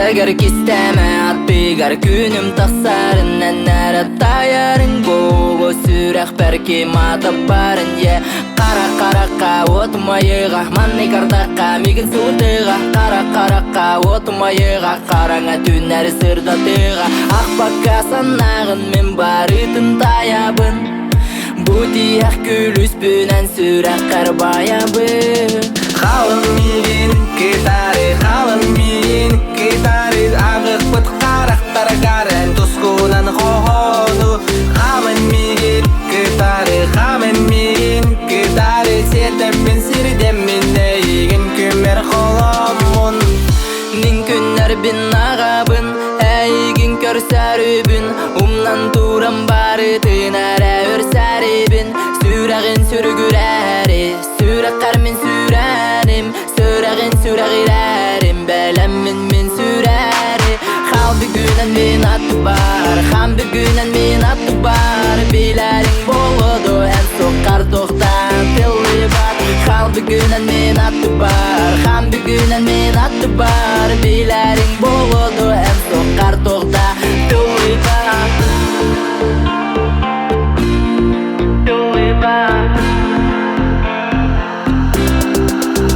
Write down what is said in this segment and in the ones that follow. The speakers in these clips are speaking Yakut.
Аттыгар кистээмэ аттыгар күнүм тахсарын Нэннэрэ тайарын буолу сүрэхпэр ким атаппарын е Қара қараққа отумайыға манный кардаққа мигин суытыға Қара қараққа отумайыға қараңа түннәр сырдатыға Ақпаққа санағын мен барытын таябын Бу тиэх күлүспүнэн сүрэххэр байабын Халын миигин кытары, халын миигин кытары Аҕыппыт харахтаргар эн тускунан хоһоону Хамын миигин кытары, хамын миигин кытары Сиэтэммин сирдэммин эйигин күммэр холоммун Мин күннэрбин аҕабын, эйигин көрсөрүбүн Умнан туран барытын эрэ өрсәрибин Сүрэҕин сүрүгүрээри, сүрэххэр мин сүрэним Сүрэҕин сүрэҕирэрим, бэлэммин мин сүрэри Хал бүгүнэн мин аттыбар, хан бүгүнэн мин аттыбар Билэриҥ буолуо эн суоххар туохтан тыллыбат Хал бүгүнэн мин аттыбар, хан бүгүнэн мин аттыбар Билэриҥ буолуо эн суоххар туохта тыллыбат Тыллыбат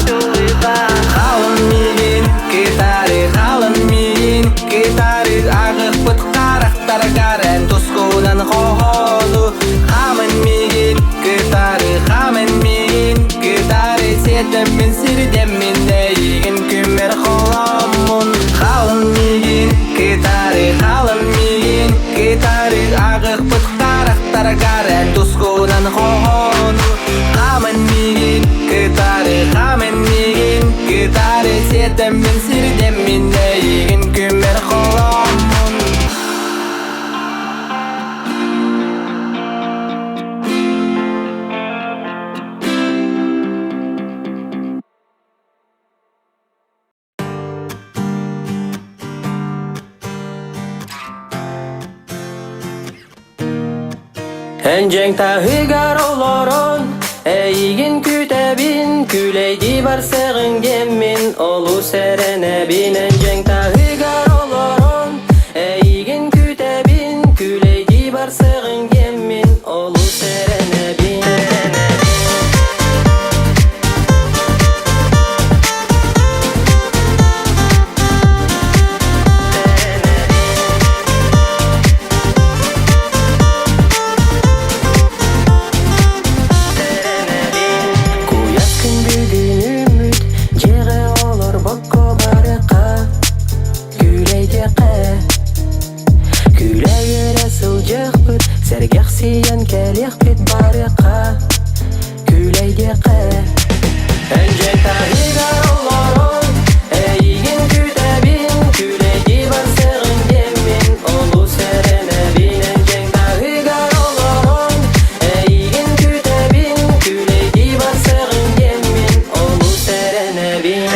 Тыллыбат Халын миигин кытары, халын миигин кытары Аҕыппыт харахтаргар эн тускунан хоһоону Хамын миигин кытары, хамын миигин кытары Сиэтэммин сирдэммин эйигин күммэр холоммун Халын миигин кытары, халын миигин кытары Аҕыппыт харахтаргар эн тускунан хоһоону Хамын миигин кытары, хамын миигин кытары Сиэтэммин сирдэммин эйигин күммэр холоммун Эн таһыгар олорон, эйигин күүтэбин, күлэйдии барсыаҕыҥ диэммин, олус эрэнэбин. Эн таһыгар олорон, эйигин күүтэбин, күлэйдии барсыаҕыҥ диэммин, олус эрэнэбин. Куйаас күн бүгүн үмүт, дьиэҕэ олорбокко барыахха, күүлэйдиэххэ. Күлэ-үөрэ сылдьыахпыт, сэргэхсийэн кэлиэхпит барыахха, күүлэйдиэххэ. Эн таһыгар олорон, эйигин күүтэбин, күүлэйдии барсыаҕыҥ диэммин, олус эрэнэбин. Эн таһыгар олорон, эйигин күүтэбин, күүлэйдии барсыаҕыҥ диэммин, олус эрэнэбин.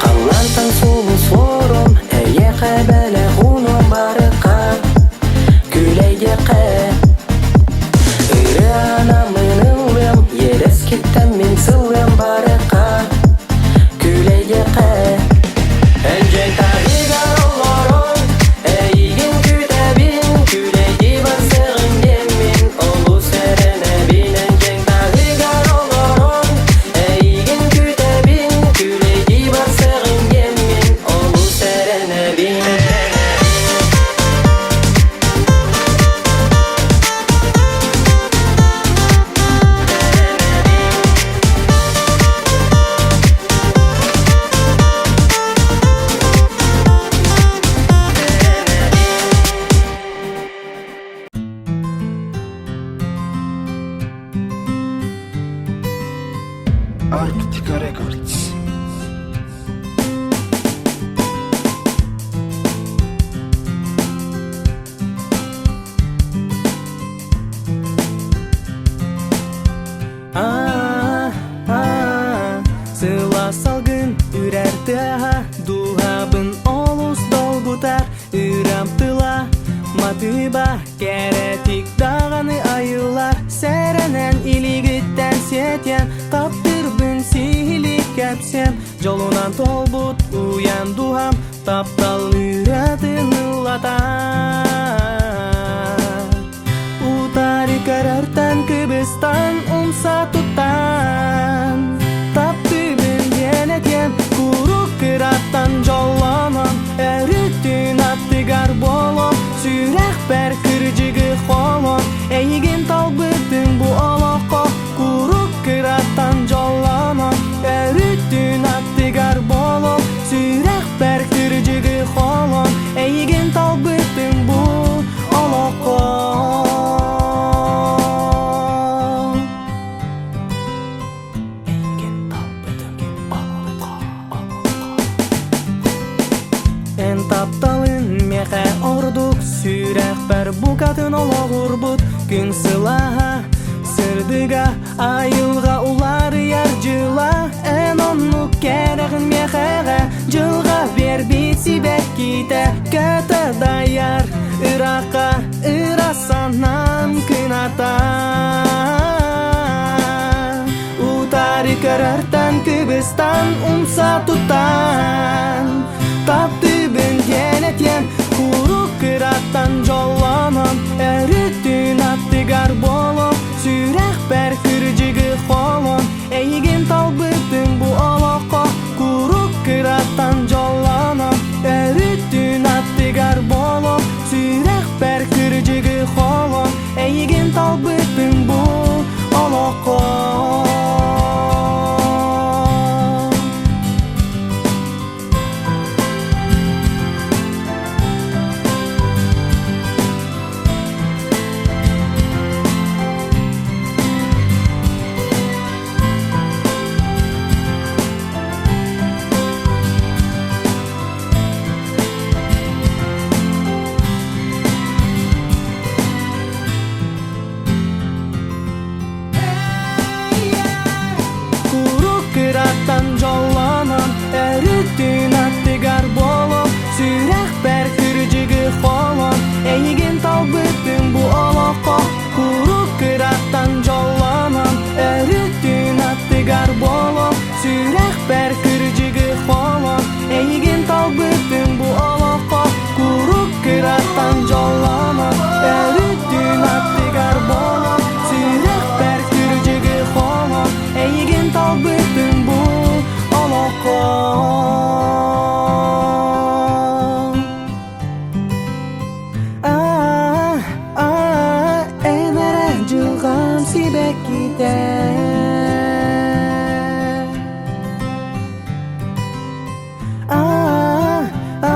Халлаантан сулус уорум, эйиэхэ бэлэх уунуом барыха, күлэйдиэххэ. Ырыанамын ыллыам, иэдэскиттэн мин сыллыам барыха, күлэйдиэххэ. Эн таһыгар олорон, эйигин күүтэбин, күлэйдии барсыаҕыҥ диэммин, олус эрэнэбин. Эн таһыгар олорон, эйигин күүтэбин, күлэйдии барсыаҕыҥ диэммин, олус эрэнэбин. Arktika Records. Сыла салгын үрэр тыаһа дууһа. этиэм Таптыырбын сиһилии кэпсиэм Дьолунан туолбут уйан дууһам Таптал ырыатын ыллатан Утары көрөртөн кыбыстан умса туттан Таптыыбын диэн этиэм куруук кыраттан дьоллонон Өрүттүн аттыгар буолуом сүрэхпэр кырдьыгы холон Эйигин талбытым бу олоххо куруук кыраттан дьоллонон Өрүттүн аттыгар буолуом сүрэхпэр кырдьыгы холон Эйигин талбытым бу олоххо Эйигин талбытым олоххо Эн тапталын миэхэ ордук сүрэхпэр букатын олоҕурбут күн сылааһа сырдыга айылҕа уларыйар дьыла эн оннук кэрэҕин миэхэҕэ дьылҕа биэрбит сибэккитэ көтө дайар ыраахха ыра санаам кыната Утары көрөртөн кыбыстан умса туттан Таптыыбын диэн этиэм куруук кыраттан дьоллонон Өрүттүн аттыгар буолуом сүрэхпэр кырдьыгы холон Эйигин талбытым бу олоххо куруук кыраттан дьоллонон Өрүттүн аттыгар буолуом сүрэхпэр кырдьыгы холон Эйигин талбытым бу олоххо Куруук кыраттан дьоллонон өрүттүн аттыгар буолуом сүрэхпэр кырдьыгы холон эйигин талбытым бу олоххо куруук кыраттан дьоллонон өрүттүн аттыгар буолуом сүрэхпэр кырдьыгы холон эйигин талбытым бу олоххо куруук кыраттан дьоллонон өрүттүн аттыгар буолуом сүрэхпэр кырдьыгы холон эйигин талбытым бу олоххо А, а, эн эрэ дьылҕам сибэккитэ А, а,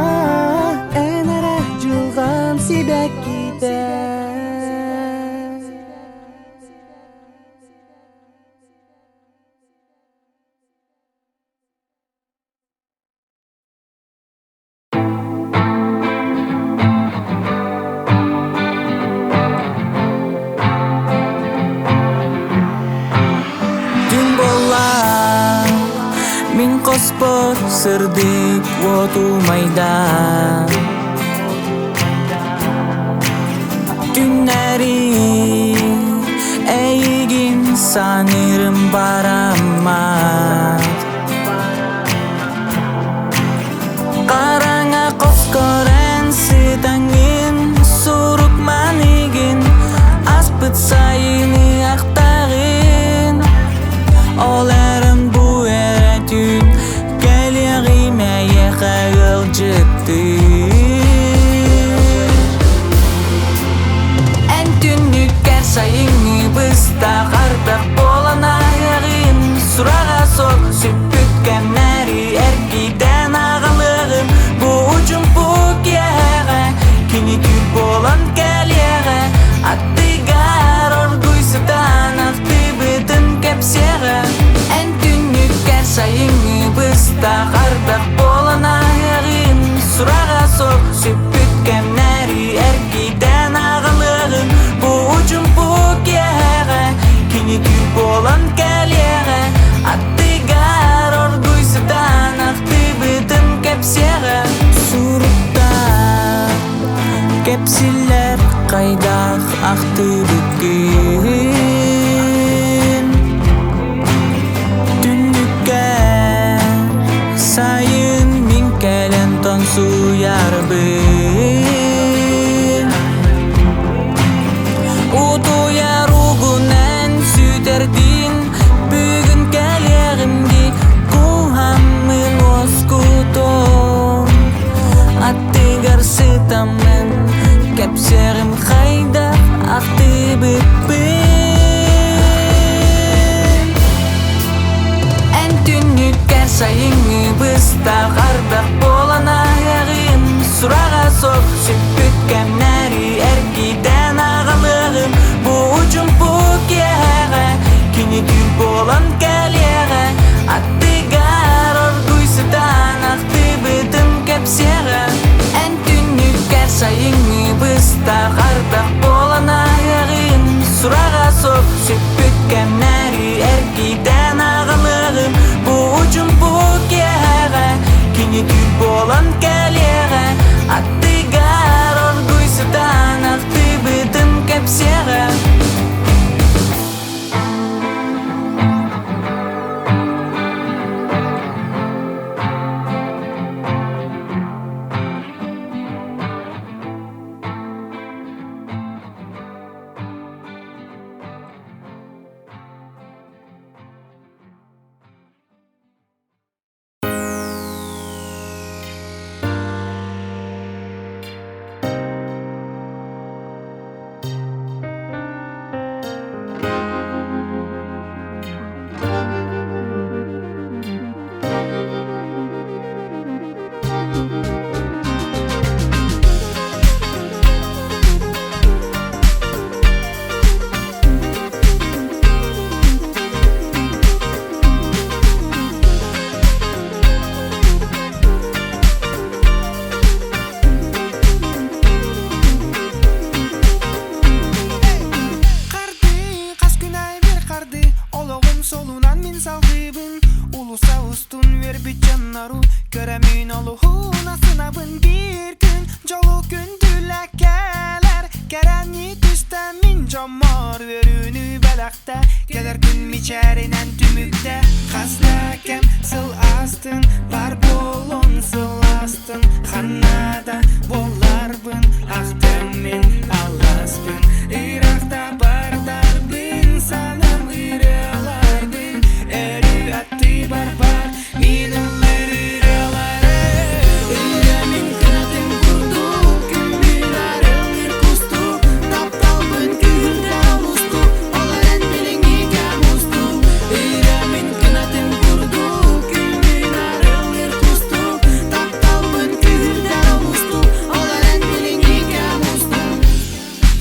эн эрэ дьылҕам сибэккитэ Күн буолла мин хоспор сырдык уоту майда Түннэри эйигин саныырым бараммат Хараҥа хоско эрэн сытаҥҥын сурук маныгын Аспыт сайыны ахтаҕын Ол эрэн бу эрэ түүн кэлиэҕим эйиэхэ ыалдьыттыы Эн түннүккэр сайыҥҥы быстах ардах буолан ааһыаҕын Сураҕа суох сүппүт кэмнэри эргитэн аҕалыаҕым Бу чуумпу киэһэҕэ кини түүл буолан кэлиэҕэ Аттыгар оргуй сытан ахтыбытын кэпсиэҕэ Эн түннүккэр сайыҥҥы быстах ардах буолан ааһыаҕын Сураҕа суох сүппүт кэмнэри эргитэн аҕалыаҕым Бу чуумпу киэһэҕэ кини түүл буолан кэлиэҕэ Аттыгар оргуй сытан ахтыбытын кэпсиэҕэ Суруктар кэпсиллэр хайдах ахтыбыккын. Утуйар угунан сүтэрдин Бүгүн кэлиэҕим дии Куһаммын уоскутуом Аттыгар сытаммын Кэпсиэҕим хайдах ахтыбыппын Эн түннүккэр сайыҥҥы быстах ардах буолан ааһыаҕын Сураҕа суох сүппүт кэмнэри эргитэн аҕалыаҕым Бу чуумпу киэһэҕэ кини түүл буолан кэлиэҕэ Аттыгар оргууй сытан ахтыбытын кэпсиэҕэ Эн түннүккэр сайыҥҥы быстах ардах буолан ааһыаҕын Сураҕа суох сүппүт кэмнэри эргитэн аҕалыаҕым Бу чуумпу киэһэҕэ кини түүл буолан кэлиэҕэ Аттыгар оргууй сытан ахтыбытын кэпсиэҕэ Харды, хас күн аайы бир харды, олоҕум солунан мин салгыыбын. Улуса устун үөрбүт дьоннору көрөмүн олуһун астынабын. Биир күн дьолу күндүлэ кэлэр, кэрэни түстэ мин дьоммор үөрүүнү бэлэхтэ. Кэлэр күн мичээринэн түмүктэ, хас да кэм сыл астын, бар буолун сыластын, ханна да буоларбын, ахтым мин алласпын. Ырахта бардарбын, санам ырыаларбын, өрүү аттыбар бар, мин ыллыр ырыаларым. Ырыа мин кынатым курдук, күммүн арыллыр кустук, тапталбын күүһүрдэр олустук, ол эрэн билиҥҥи кэм устук. Ырыа мин кынатым курдук, күммүн арыллыр кустук, тапталбын күүһүрдэр олустук, ол эрэн билиҥҥи кэм устук.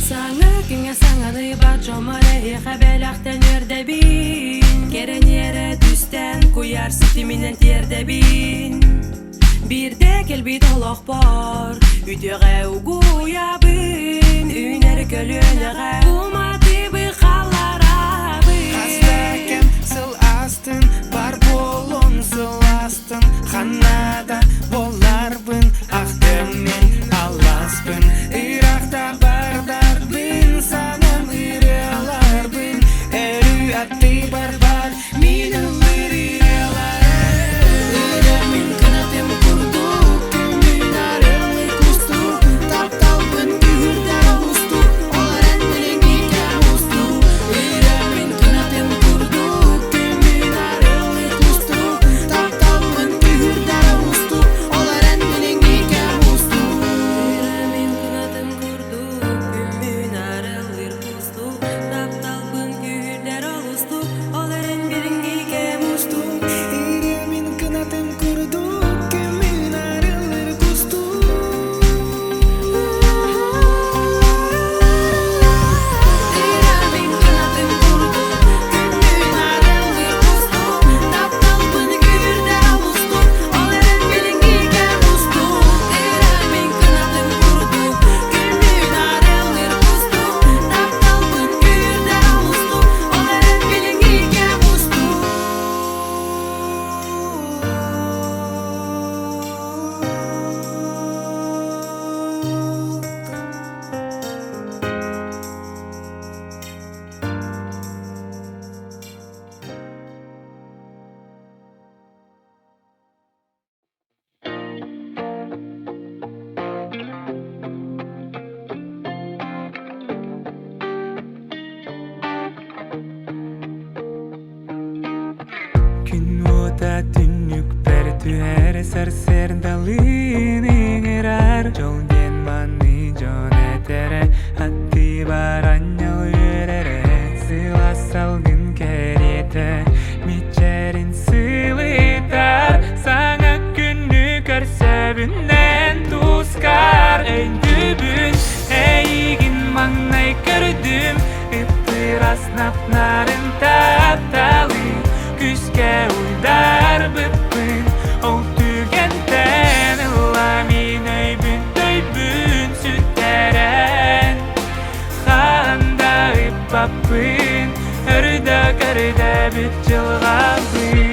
Саҥа күҥҥэ саҥаны бар дьоммор эһиэхэ бэлэхтэн үөрдэбин Кэрэниэрэ түстэн куйаар ситиминэн тиэрдэбин Биирдэ кэлбит олохпор үтүөҕэ угуйабын Үүнэр көлүөнэҕэ уматыбы халларабын Хас да кэм сыл астын, бар буолун сыластын, ханна да буоларбын, ахтым мин алласпын. Ырахта бардарбын, санам ырыаларбын, өрүү аттыбар бар, мин ыллыр ырыаларым. Ырыа мин кынатым курдук, күммүн арыллыр кустук, тапталбын күүһүрдэр олустук, ол эрэн билиҥҥи Түһэр сарсыардалыын ыҥырар Дьол диэн маныы дьон этэрэ Аттыбар анньал үөрэрэ Сылаас салгын кэриэтэ Мичээрин сылытар Саҥа күнү көрсөбүнэн тускар Өйдүүбүн эйигин маҥнай көрдүм Ыппырас напнарын тапталы Күүскэ уйдарбыппын Ол түгэнтэн ыла мин өйбүн төйбүн сүтэрэн Хаһан да ыппаппын Өрүдэ көрдөбүт дьылҕабын.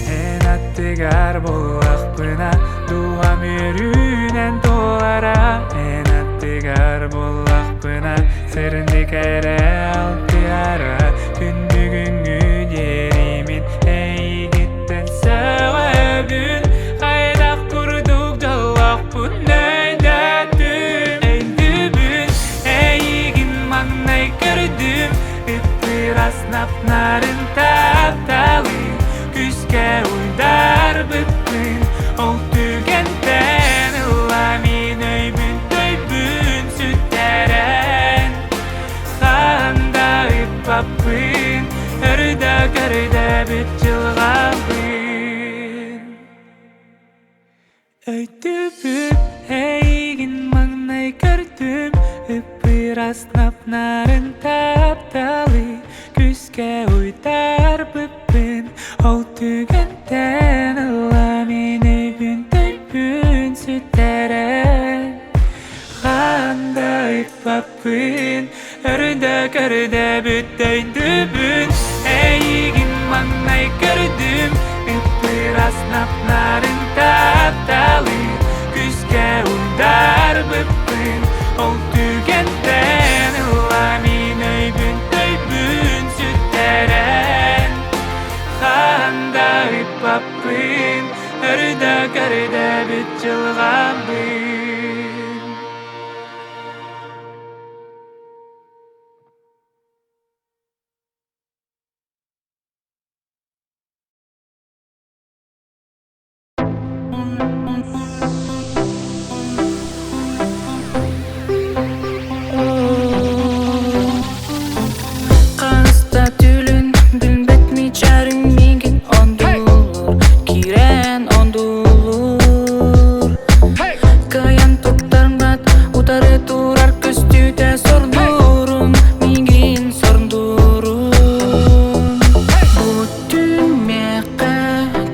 Эн аттыгар буоллахпына дууһам үөрүүнэн туолара Эн аттыгар буоллахпына сырдык эрэ алтыһара Күн бүгүҥҥү диэримин эйигиттэн сөҕөбүн Хайдах курдук дьоллоохпун өйдөтүм Өйдүүбүн эйигин маҥнай көрдүм Ыппырас напнарын тапталы Күүскэ уйдарбыппын Ол түгэнтэн ыла мин өйбүн төйбүн сүтэрэн Хаһан да ыппаппын Өрүдэ көрдөбүт дьылҕабын. Өйдүүбүн эйигин маҥнай көрдүм Ыппырас напнарын тапталы Күүскэ уйдарбыппын Ол түгэнтэн ыла мин өйбүн төйбүн сүтэрэн Хаһан да ыппаппын Өрүдэ көрдөбүт өйдүүбүн Эйигин маҥнай көрдүм Ыппырас напнарын тапталы Күүскэ уйдарбыппын Ол түгэнтэн ыла мин өйбүн төйбүн сүтэрэн Хаһан да ыппаппын Өрүдэ көрдөбүт дьылҕабын. Хаста түлүн билбэт мичээрин миигин ондулуур, киирэн ондулуур. Кыайан туттарбат, утары турар көстүүтэ сордуурун, миигин сордуурун. Бу түн миэхэ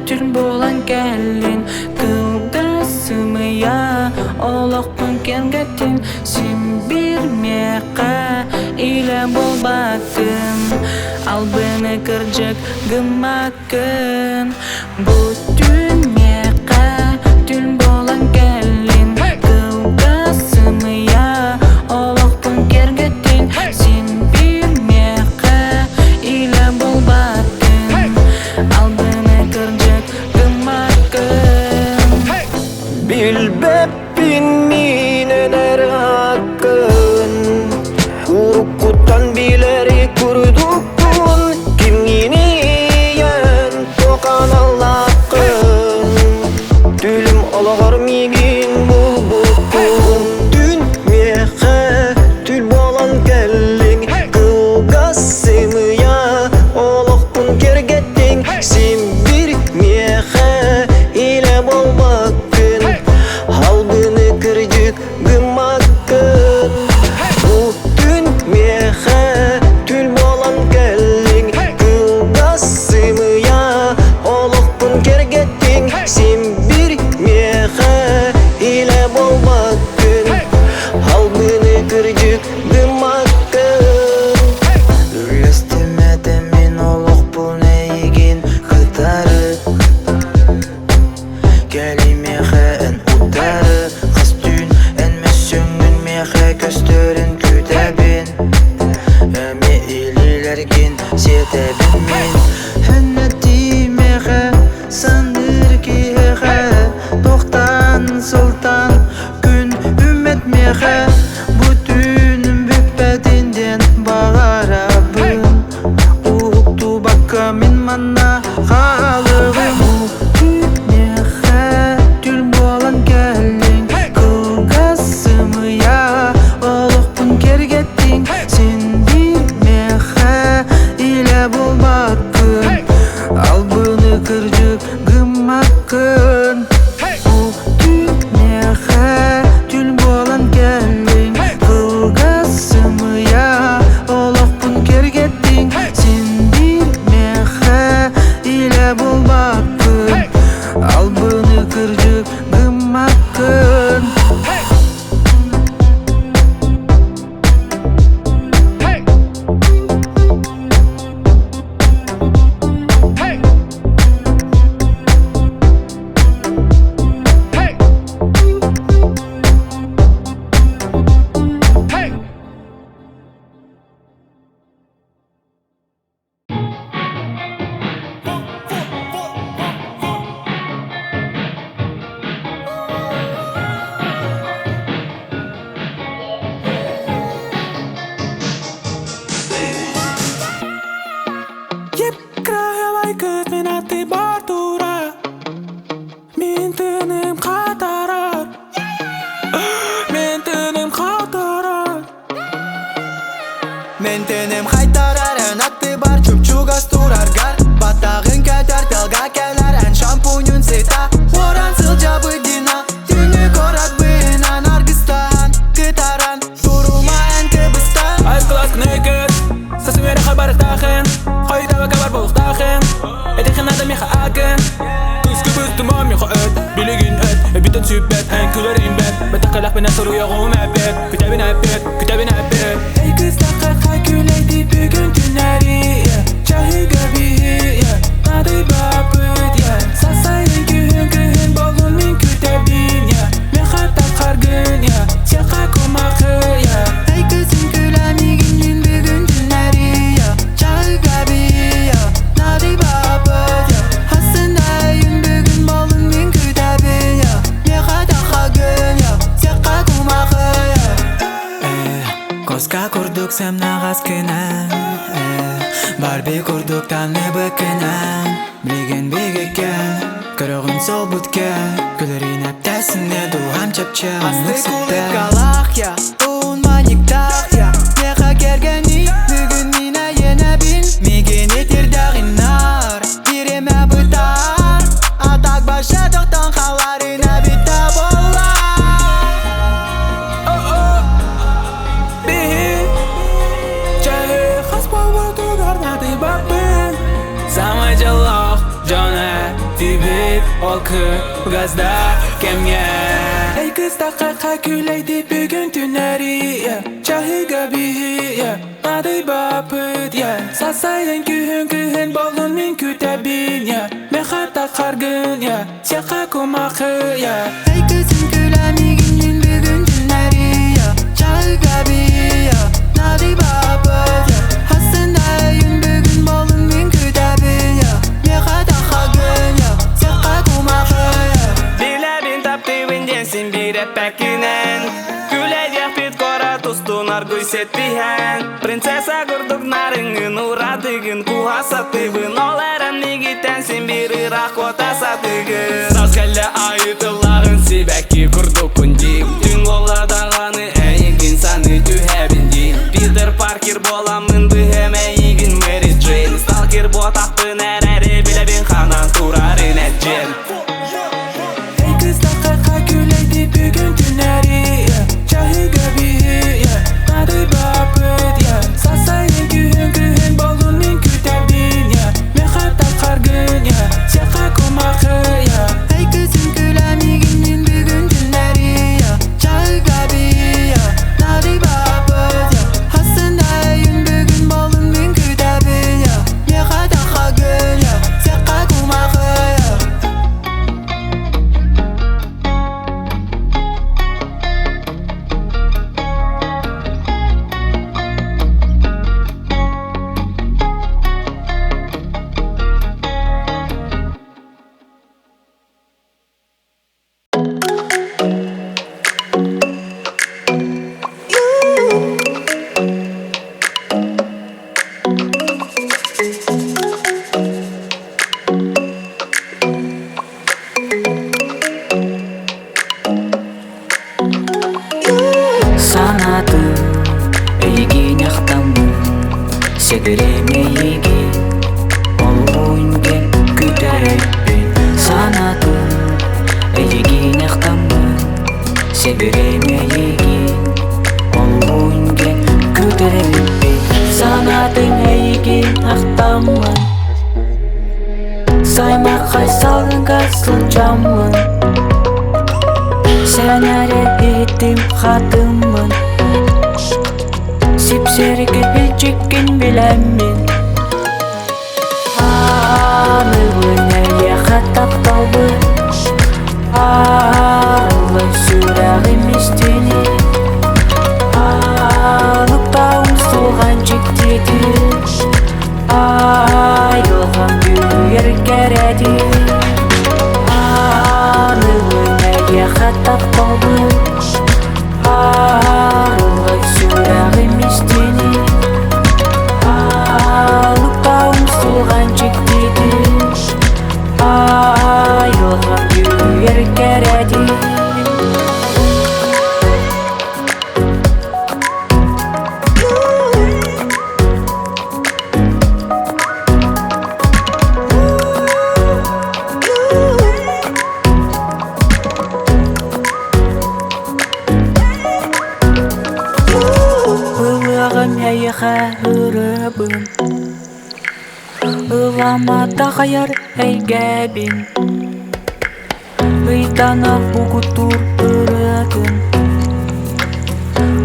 түн буолан кэллин, кылгас сымыйа олохпун киэргэттин, син биир миэхэ илэ буолбатын, албыны кырдьык гыммаккын. Бу түн миэхэ түн буолан кэллин, кылгас сымыйа олохпун киэргэттин, син биир миэхэ илэ буолбатын, албыны кырдьык гыммаккын. Билбэппин мин энэр аккын Уруккуттан билэри курдукпун Кимҥиний эн тоқаналлааххын. Хаалыгым Миэхэ түүл буолан кэллиҥ Кылгас сымыйа олохпун кэргэттиҥ Син биир миэхэ илэ буолбаккын Албыны кырдьык гыммаккын Бу түүн миэхэ түүл буолан кэллиҥ Кылгас сымыйа олохпун кэргэттиҥ Син биир миэхэ илэ буолбаккын Албыны кырдьык гыммаккын. Кып бар тура Мин тыыным хатарар Мин тыыным хатарар Мин тыыным хайтарар эн аттыбар чуп-чугас тураргар Баттаҕын көтөр тыалга кэлэр эн шампуньун сыта Уоран сылдьабыт дина Түүнү корат быынан аргыстаан Кытаран турума эн кыбыстан Айс класс naked Сасымера хабарыктаахын Хойутаба кабар болуктаахын Этихин ада миха акын Кыскы быстыма миха эт Билигин эт Эбитен сүппэт Эн күлэр имбэт Бэтэх кэлэхпинэ суруйаҕым эппэт Күтэбин эппэт Күтэбин эппэт Эй кыстакка күлэйди бүгүн түнэри Чаһыга биһи Надый бапыт Сасайын күһүн күһүн болун мин күтэбин Меха тахаргын Сеха кумахы. Эй кызым күләмигин бүгүн түнэри Чаһыга бия Надый бапыт Хасынайын бүгүн болун мин күтэбин Меха тахагын Сеха кумахы. Коска курдук сымнаҕас кынан, Барби курдук танныбыккынан. Билигин бигеккен Көрөҕүн солбуткен Күлэрин эптээсинне дууһам чапча Асты кулыкалах я, уун маниктах я. Меха кергени, бүгүн мин айенабин. Мигини тирдагинар, биреме бытар. Атак баша тоқтон халарына бита болар. Биһи Чаһы хас болбутугар надый баппын Самай дьоллоох дьон этибит Ол кылгас да кэмҥэ Эй кыстакка күлэйди бүгүн түнэри Чаһыга биһи Надый бапыт Сасайын күһүн күһүн болун мин күтэбин Меха тахаргын Сеха кумахы. Эй кызым күләмигин бүгүн түнэри Чаһыга бия Надый бапыт Хасынайын бүгүн болун мин күтэбин Меха тахагын Сеха кумахы. Билэбин таптыыбын диэн син биир эппэккинэн Күлэдиэхпит кора тустун аргуй сеттиһэн Принцесса курдук нарыҥын уратыгын куһа сатыыбын Ол эрэн миигиттэн син биир ыраах куота сатыгын Саас кэллэ айытыллаҕын сибэкки курдуккун дии Түн буолла даҕаны эйигин саныы түһэбин дии Питер Паркер буоламмын быһыам эйигин Мэри Джейн Сталкер буотахпын эрээри билэбин ханан турарын эджен. Эй кыстакка күлэйди бүгүн түнэри Чаһыга биһи Надый бапыт Сасайын күһүн күһүн болун мин күтэбин Меха тахаргын Сеха кумахы. Эй кызым күләмигин бүгүн түнэри Чаһыга бия Надый бапыт Хасынайын бүгүн болун мин күтэбин Меха тахагын Сеха кумахы. Саймаххай салгынга сылдьаммын Сэнэрэ иһиттим хатыммын Сипсэргэ билдьиккин билэммин Ааныбын эйиэхэ тапталбын Арыллай сүрэҕим истини Аалыктаҕым суолҕан дьиктитин Айылҕам үүйэр кэрэтин Ааныбын эйиэхэ тапталбын Арыллай сүрэҕим истини Аалыктаҕым суолҕан дьиктитин Айылҕам үүйэр кэрэтин. Ылыаҕым эйиэхэ ырыабын, Ыламата хайар эйгэбин, Ыйдана угуттуур ырыатын,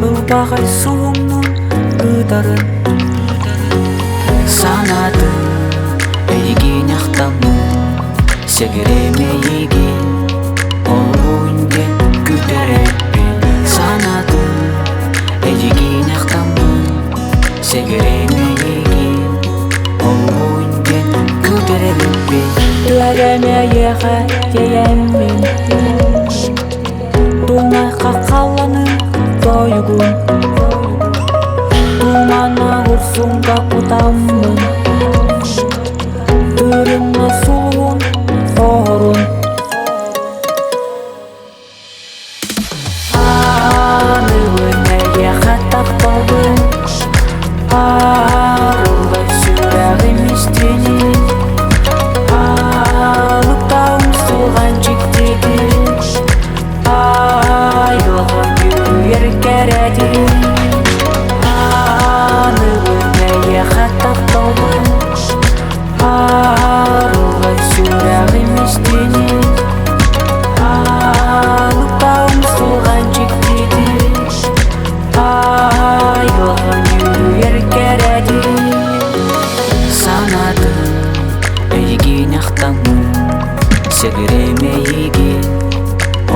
Ылбаҕай суһумнун ыытарын. Санаатын эйигин ахтаммын, сэгэрим эйигин, олуһун диэн күтэрэрбин. Санаатын эйигин ахтаммын, сэгэрим эйигин, олуһун диэн күтэрэрбин. Түһэрэн эйиэхэ тиэйэммин, Тумайха халланын тойугун, Тумана урсунга кутаммын, Тырымна сулуһун хоһорун. Ааныбын эйиэхэ тапталбын, Арыллар сүрэҕим истинин, Аалыктаҕым суолҕан дьиктитин, Айылҕам үүйэр кэрэтин. Ааныбын эйиэхэ тапталбын, Арыллар сүрэҕим истинин, Аалыктаҕым суолҕан дьиктитин, Айылҕам үүйэр кэрэтин. Санаатын эйигин ахтаммын, сэгэрим эйигин,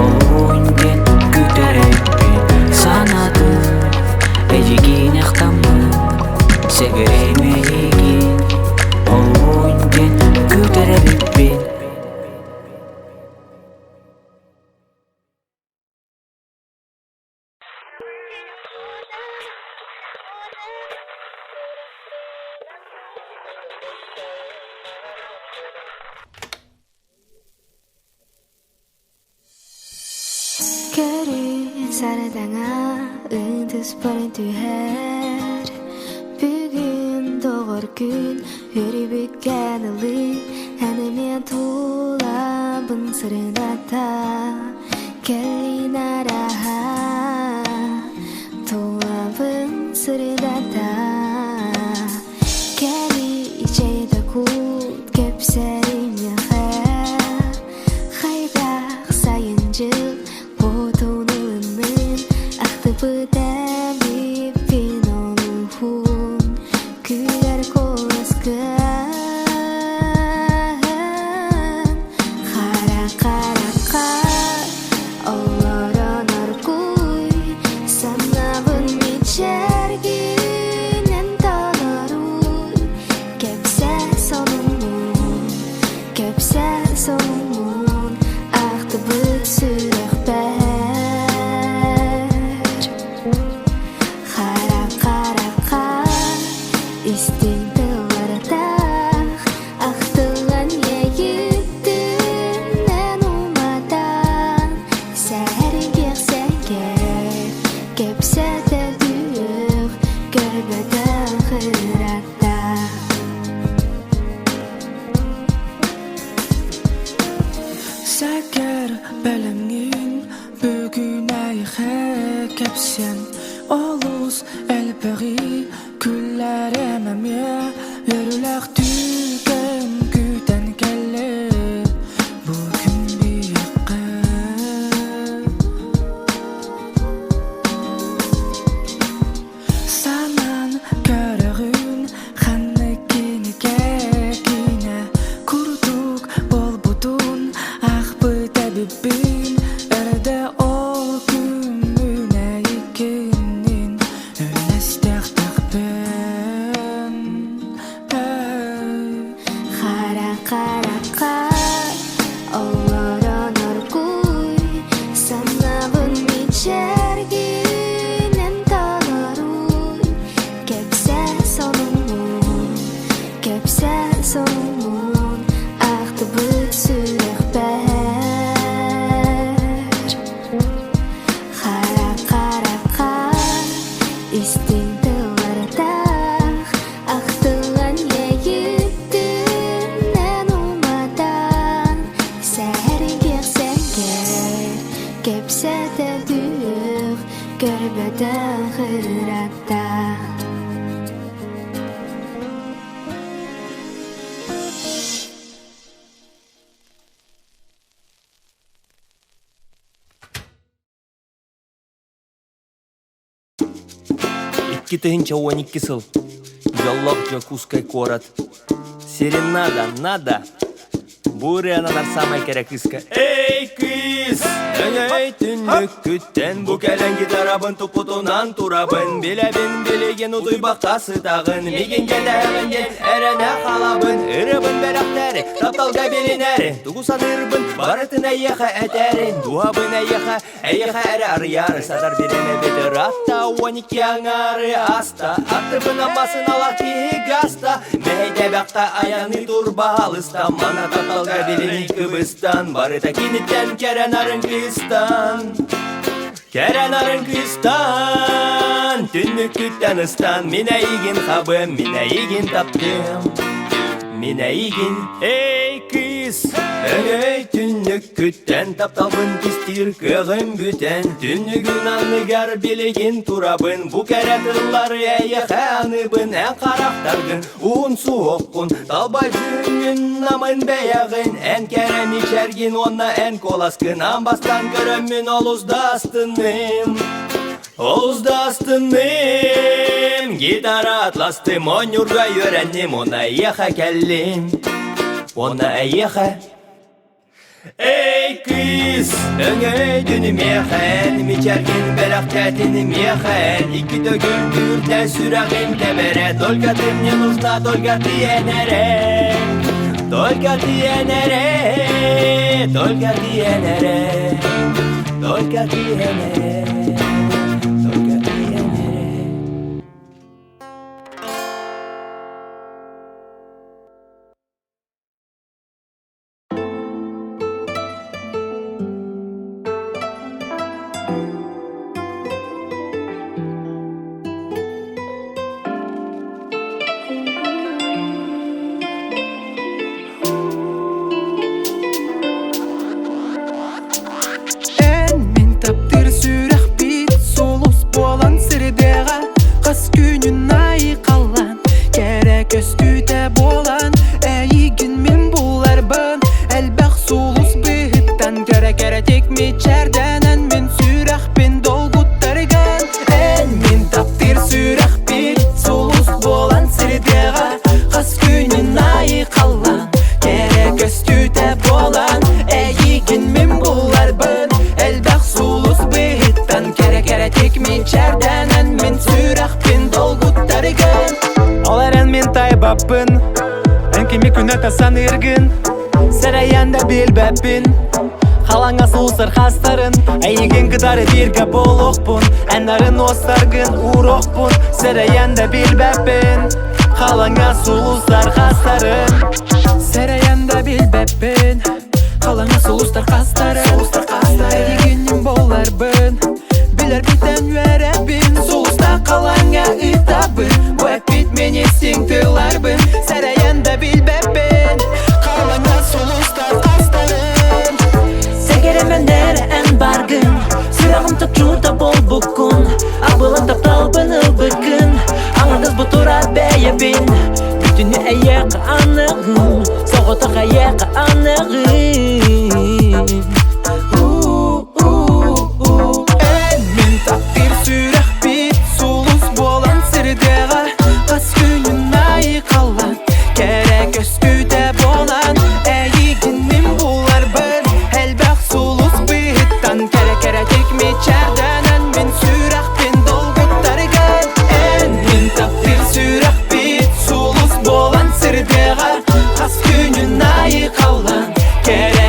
олуһун диэн күтэрэрбин. Санаатын эйигин ахтаммын, сэгэрим эйигин, олуһун диэн күтэрэрбин. Көрүн сардаҥа ытыспар түһэр Бүгүн доҕор күн өрүбүккэн ылыы Эн эмиэ тулабын сырдата Кэлин араһа тулабын сырдата Кэли ичэйдэ кут кэпсэримиэхэ Хайдах сайын дьыл хотун ылыннын Ахтыбыт эбиппин олуһун Күлэр куоласкын Хара харахха олорон оргууй Санаабын мичээргинэн толоруй Кэпсээ сонуммун, кэпсээ сонуммун Ахтыбыт сүрэхпэр Хара харахха истиҥ тыллардаах Ахтыллан иэйиттинэн уматан Сэргэх сэргэх кэпсэтэ түһүөх Көрбөтөх ыратта. Сэкэр бэлэмҥин бүгүн эйиэхэ кэпсиэм Олус элбэҕи күллэрим эмиэ үөрүүлээх түгэн күүтэн кэллим. Олорон оргууй санаабын мичээргинэн толоруй Кэпсээ сонуҥҥун, кэпсээ сонуҥҥун ахтыбыт сүрэхпэр Хара харахха истиҥ тыллардаах Ахтыллан иэйиттинэн уматан Сэһэргиэх сэҥээр кэпсэтэ түһүөх Көрбөтөх ыратта 2012 сыл. Дьоллоох Дьокуускай куорат. Серенада, надо! Бу ырыанан саамай кэрэ кыыска Эй, кыыс! Өҥөй түннүккүттэн бу кэлэн гитарабын туппутунан турабын Билэбин билигин утуйбакка сытаҕын Мигин кэтэһэҕин диэн эрэнэ халабын Ырыабын бэлэхтээри, тапталга билинээри Тугу саныырбын барытын эйиэхэ этээрин Дууһабын эйиэхэ Эйиэхэ эрэ арыйаары сатар бириэмэбит ыраатта 12 аҥаары ааста Аттыбына массыыналаах киһи гаста Мэһэйдээбэххэ айаныы турбаһалыста Мана тапталга билини кыбыстан Барыта киниттэн кэрэ нарын кыыстан Кэрэ нарын кыыстан Түннүккүттэн ыстан Мин эйигин хабыам, мин эйигин таптыам Мин эйигин, эй кыыс Өҥөй түннүккүттэн тапталбын кистиир кыаҕым бүтэн Түннүгүн анныгар билигин турабын Бу кэрэ тыллары эйиэхэ аныбын Эн харахтаргын уун суоххун Талбай дьүһүҥҥүн намын бэйэҕин Эн кэрэ мичэргин уонна эн куоласкын Аан бастаан көрөммүн олус да астынным Олус да астынным, гитара атластым, оонньуурга үөрэнним, уонна эйиэхэ кэллим, уонна эйиэхэ. Эй, кыыс, өҥөйдүн миэхэ, мичэргин бэлэхтээтин миэхэ, икки төгүл күүрдэ сүрэҕим тэбэрэ, только ты мне нужна, только ты эн эрэ, только ты эн эрэ, только ты эн эрэ, только ты эн эрэ. Только ты эн эрэ. Эн мин таптыыр сүрэхпит сулус буолан сирдээҕэ Хас күнүн аайы халлаан кэрэ көстүүтэ буолан Эйигин мин буларбын элбэх сулус быһыттан Кэрэ кэрэтик мичээрдэнэн мин сүрэхпин долгуттарган Эн мин таптыыр сүрэхпит сулус буолан сирдээҕэ Хас күнүн аайы халлаан кэрэ көстүүтэ буолан Эйигин мин буларбын элбэх сулус быһыттан Кэрэ кэрэтик мичээрдэнэн мин сүрэхпин долгуттаргын Ол эрэн мин тайбаппын Эн кими күнэтэ саныыргын Сэрэйэн да билбэппин Халаҥа сулсар хастарын Эйигин кытары бииргэ буолуохпун Эн нарын уостаргын ууруохпун Сэрэйэн да билбэппин Халаҥа сулустар хастарын Сэрэйэн да билбэппин Халаҥа сулустар хастарын Эйигин буоларбын Билэрбиттэн үөрэбин Сулустаах халаҥа ыытабын Бу эппит мин истиҥ тылларбын Сэрэйэн да билбэппин Халаҥа сулустар хастарын Сэгэрэмэн эрэ эн баргын Сүрэҕим чопчута буолбуккун Абылаҥ тапталбын ылбыккын Аҥардас бу турар бэйэбин Бүтүннүү эйиэхэ аныгым Соҕотох эйиэхэ аныгым Эн мин таптыыр сүрэхпит сулус буолан сирдээҕэ Хас күнүн аайы халлаан кэрэ көстүүтэ буолан Эйигин мин буларбын элбэх сулус быһыттан Кэрэ кэрэтик мичээрдэнэн мин сүрэхпин долгуттаргын Эн мин таптыыр сүрэхпит сулус буолан сирдээҕэ Хас күнүн аайы халлаан кэрэ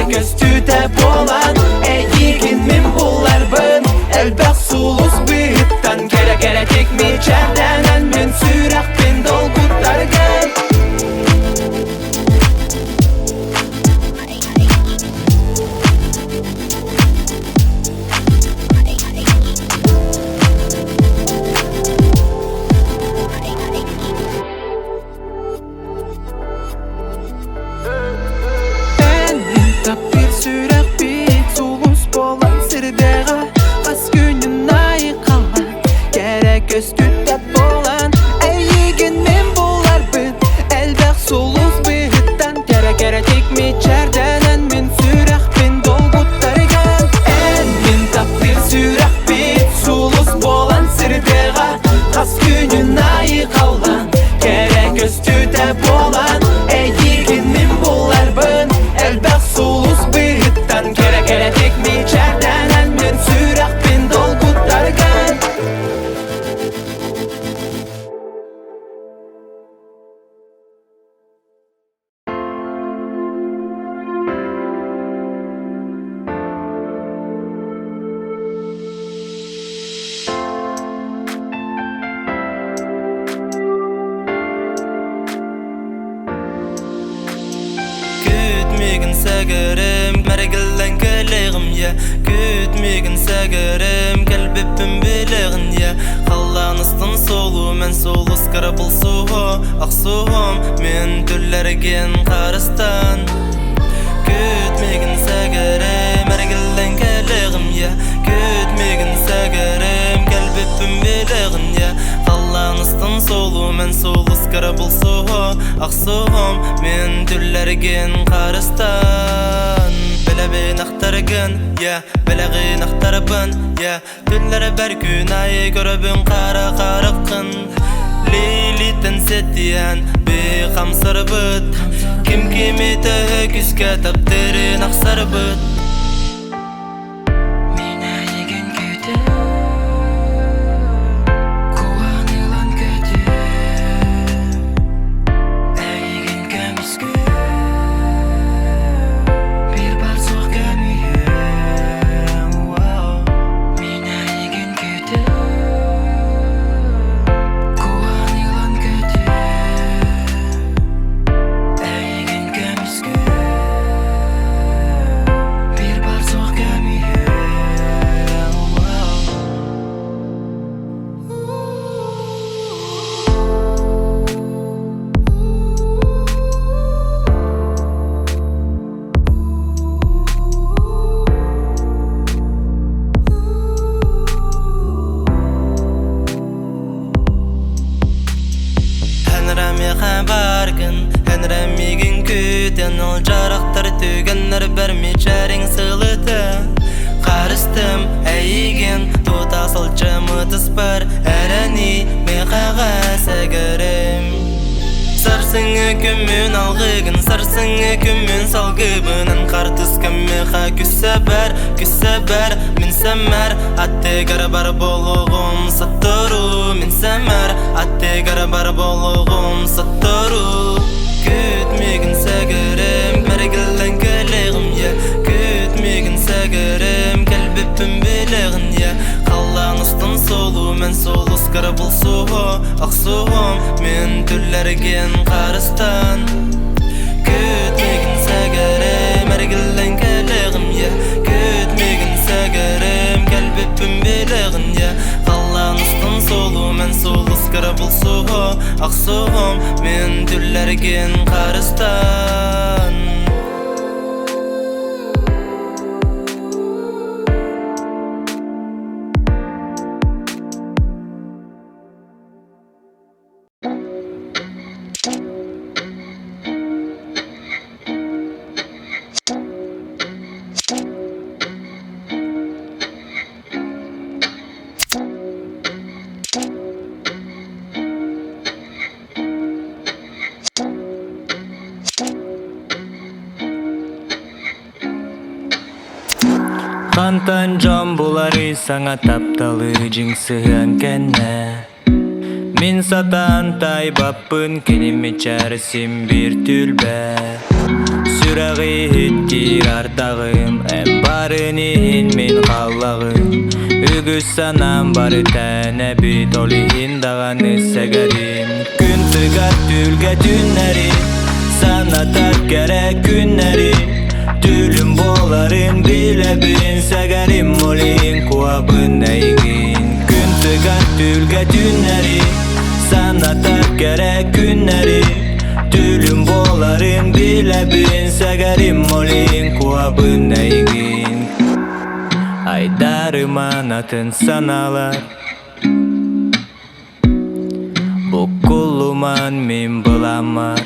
Күүт миигин сэгэрим, мэргиллэн кэлиэҕим yeah. Күүт миигин сэгэрим, кэлбиппин билэҕин yeah. Халлаан устун суолу мен сулускара булсуһу Охсуһум мин түллэргин харыстан. Күүт миигин сэгэрим, эргиллэн кэлиэҕим yeah. Күүт миигин сэгэрим, кэлбиппин билэҕин yeah. Халлаан устун суолу мен сулускара булсуһу Охсуһум мин түллэргин харыстан. Билэбин ахтаргын, yeah, билэҕин ахтарбын, yeah. Түннэрбэр күн аайы көрөбүн хара хараххын. Лилитэн сэтиэн би хамсарбыт. Ким кими төһө күүскэ таптыырын ахсарбыт. Мин эйигин күүтүөм, куһаҕан ылан көтүөм, эйигин көмүскүөм, биир баар суох көмүһүөм. Мин эйигин күүтүөм, куһаҕан ылан көтүөм, эйигин көмүскүөм, биир баар суох көмүһүөм. Эн эрэ миэхэ бааргын, эн эрэ миигин күүтэн. Ол дьарыктар түгэннэрбэр мичээриҥ сылыта. Харыстым эйигин тута сылдьымытыспар эрэни миэхэҕэ сэгэрим. Сарсыҥҥы күммүн алгыгын, сарсыҥҥы күммүн салгыбынан. Хартыска миэхэ күсэбэр, күсэбэр. Мин сэмэр аттыгар бар буолуоҕум сотору. Мин сэмэр аттыгар бар буолуоҕум сотору. Күүт миигин сэгэрим, мэргиллэн кэлиэҕим yeah. Күүт миигин сэгэрим, кэлбиппин билэҕин yeah. Халлаан устун суолу мен сулускара булсуһу Охсуһум мин түллэргин харыстан. Күүт миигин сэгэрим, эргиллэн кэлиэҕим yeah. Күүт миигин сэгэрим, кэлбиппин билэҕин yeah. Халлаан устун суолу мен сулускара булсуһу Охсуһум мин түллэргин харыстан. Хантан дьон буларый саҥа тапталы дьиҥ сыһыан кэннэ? Мин сатаан таайбаппын кини мичээр син биир түлбэ. Сүрэҕи иһиттиир ардаҕым, эн барын иһин мин халлаҕым. Үгүс санаам бары тээнэбит, ол иһин даҕаны сэгэрим. Күн тыгар түүлгэ түннэри, санатар кэрэ күннэри. Түлүм буоларын билэбин, сэгэрим ол иһин куһабын эйигин. Күн тыгар түүлгэ түннэри, санатар кэрэ күннэри. Түлүм буоларын билэбин, сэгэрим ол иһин куһабын эйигин. Айдарыман атын санаалар, буккуллуман мин былааммар.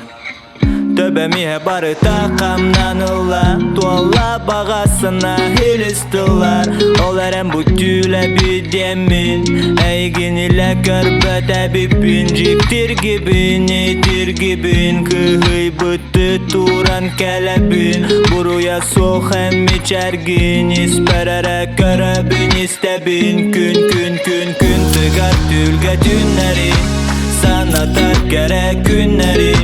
Төбөм иһэ барыта хамнанылла, туолла баҕа санаа илис тыллар. Ол эрэн бу түүлэбит диэммин, эйигин илэ көрбөт эбиппин. Дьиктиргибин, итиргибин, кыһыйбытты туран кэлэбин. Буруйа суох эн мичээргин, испэр эрэ көрөбүн, истэбин. Күн, күн, күн, күн тыгар түүлгэ түннэри, санатар кэрэ күннэри.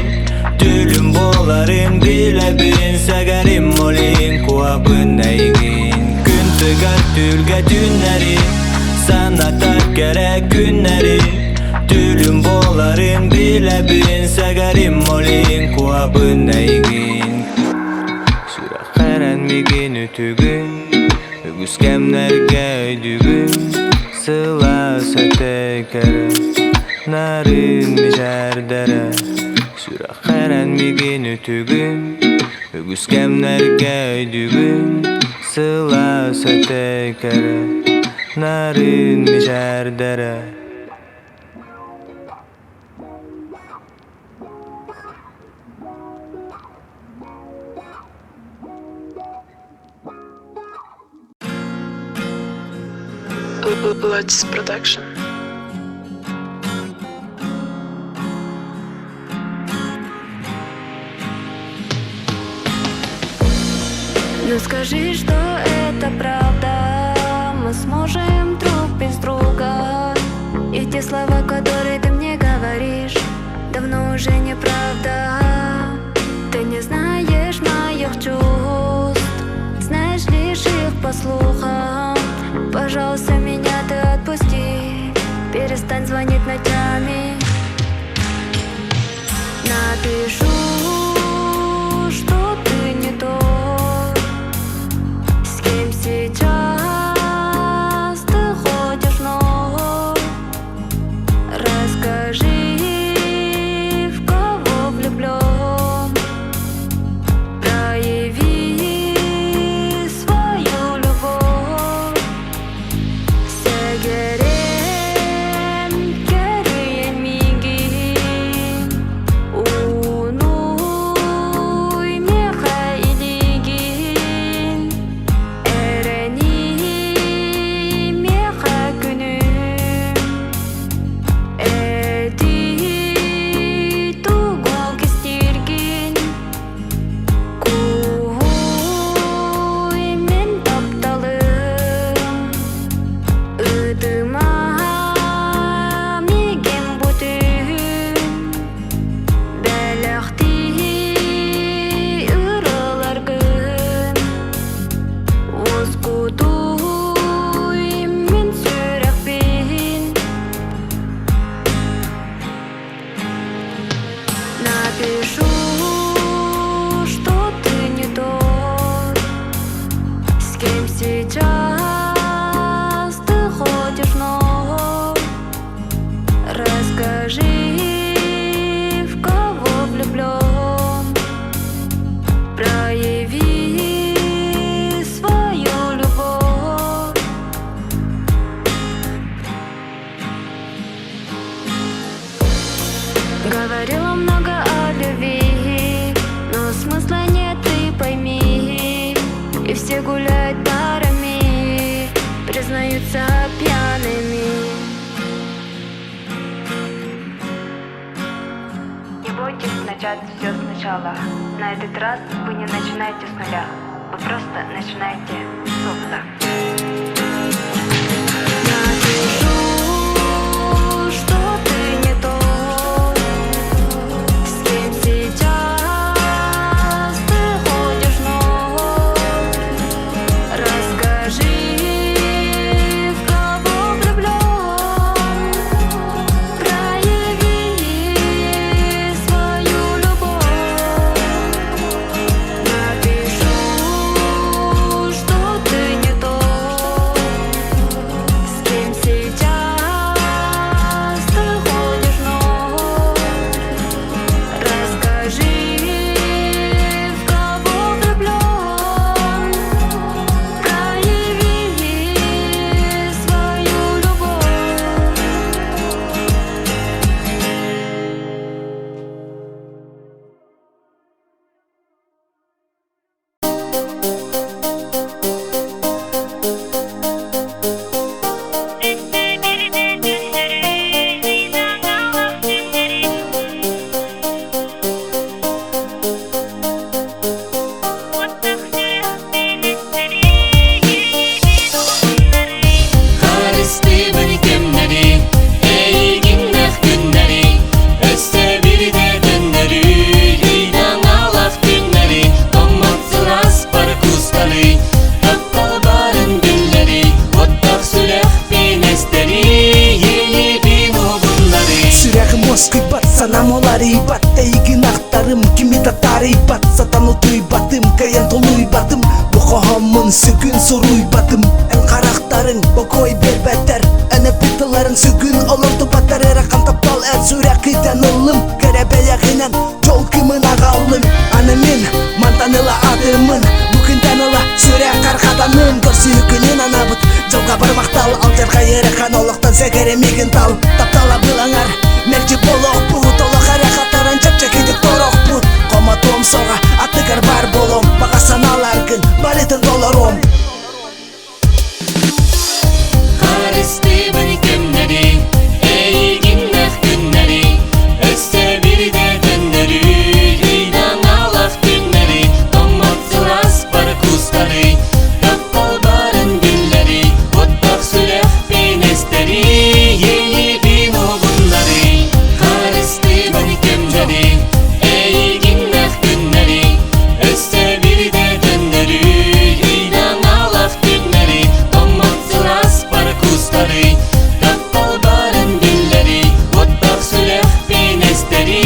Түлүм буоларын билэбин, сэгэрим ол иһин куһабын эйигин. Күн тыгар түүлгэ түннэри, санатар кэрэ күннэри. Түлүм буоларын билэбин, сэгэрим ол иһин куһабын эйигин. мигин үтүгүн Үгүс кэмнэргэ өйдүүгүн Сылаас этэ кэрэ Нарын мичээрдэрэ Сүрэххэрэн мигин үтүгүн Үгүс кэмнэргэ өйдүүгүн Сылаас этэ кэрэ Нарын мичээрдэрэ Lotus Production. Ну скажи, что это правда Мы сможем друг без друга И те слова, которые ты мне говоришь Давно уже неправда Ты не знаешь моих чувств Знаешь лишь их по слухам Пожалуйста, меня ты отпусти Перестань звонить ночами Напишу, что ты не тот С кем сейчас ты ходишь, но Расскажи, в кого влюблен Прояви свою любовь Сэгэрим кэрийэн миигин Уунуй миэхэ илиигин Эрэний миэхэ күнүм Этий тугу кистииргин Кууй мин тапталым Ытыма миигин бу түүн Бэлэхтии ыраларгын Уоскутууй мин сүрэхпин Напишу, что ты не тот С кем сейчас ты ходишь, но Расскажи, в кого влюблен Прояви свою любовь Говорила много о любви, но смысла нет, ты пойми. И все гуляют парами, признаются пьяными. Не бойтесь начать все сначала. На этот раз вы не начинаете с нуля. Вы просто начинаете с опыта. Напишу, что ты не тот, с кем сейчас ты ходишь, но расскажи, в кого влюблен, прояви свою любовь. Напишу, что ты не тот, с кем сейчас ты ходишь, но расскажи, в кого влюблен, прояви свою любовь. Харыстыыбын кэмнэри, эйигиннэх күннэри, өссө биирдэ төннөрүй, ыйдаҥалаах түүннэри, тоҥмот сылааспар куустарый, таптал баарын биллэрий, уоттаах сүрэхпин эстэрий, иэйиибин уһугуннарый. Сүрэҕим уоскуйбат, санаам уларыйбат Эйигин ахтарым, кими да таарыйбат Сатаан утуйбатым, кыайан тулуйбатым Бу Хоһоммун сүгүн суруйбатым Эн харахтарыҥ бокуой биэрбэттэр Эн эппит тылларыҥ сүгүн олордубаттар Эрэххин таптал эн сүрэххиттэн ыллым Кэрэ бэйэҕинэн дьол кымын аҕаллым Аны мин мантан ыла атыммын Бу күнтэн ыла сүрэх хархатаным Көрсүһүү күнүн анабыт Дьылҕа бармахтал алдьархай ыарахан олохтон сэгэрэ миигин тал Таптала былаҥар мэлдьи болохпут Олох эрэ хатаран чэпчэкитик торохпут Хомотуом соҕа аттыгар бар буолуом Баҕа санааларгын барытын толоруом Харыстыыбын кэмнэри, эйигиннэх күннэри, өссө бирдэ төннөрүй, ыйдаҥалах күннэри, тоҥмот сылаас бар кустары, таптал барын биллэри, оттох сүрэхпин эстэри, иэйиибин уһугуннары. Харыстыыбын кэмнэри, эйигиннэх күннэри, өссө бирдэ төннөрүй, ыйдаҥалах күннэри, тоҥмот сылаас бар кустары, таптал барын биллэри, оттох сүрэхпин эстэри,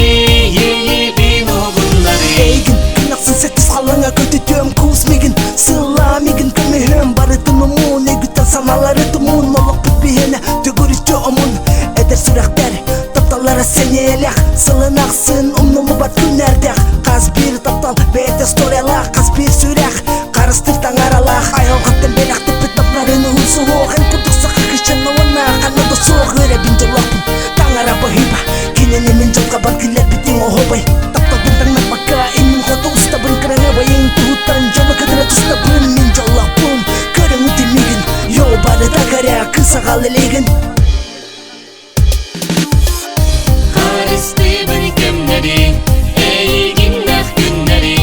иэйиибин уһугуннары. Эйигин күн ахсын сэттис халлаҥҥа көтүтүөм Куус миигин, сыллаа миигин көмүһүөм Барытын умун, өйгүттэн санаалары тумун Олохпут биһиэнэ төгүрүччү омун Эдэр сүрэхтэр тапталлара сэниэлэх Сылын ахсын умнуллубат күннэрдээх Хас биир таптал бэйэтэ историялаах Хас биир сүрэх харыстыыр таҥаралаах Айылҕаттан бэлэхтэппит таптарын уһун суһуох Эн курдук саха кыычана уонна ханна да суох Үөрэбин дьоллоохпун таҥара баһыыба Кинини мин дьылҕабар киллэрбитиҥ оһуобай Тапталбын таҥнарбакка иннин хоту устабын Кыраһыабайыҥ туһуттан дьолу кытары тустабын Мин дьоллоохпун көрүҥ үтүмүгүн Йоо барыта кэрэ кыыс аҕал илигин Харыстыыбын кэмнэри, эйигиннэх күннэри,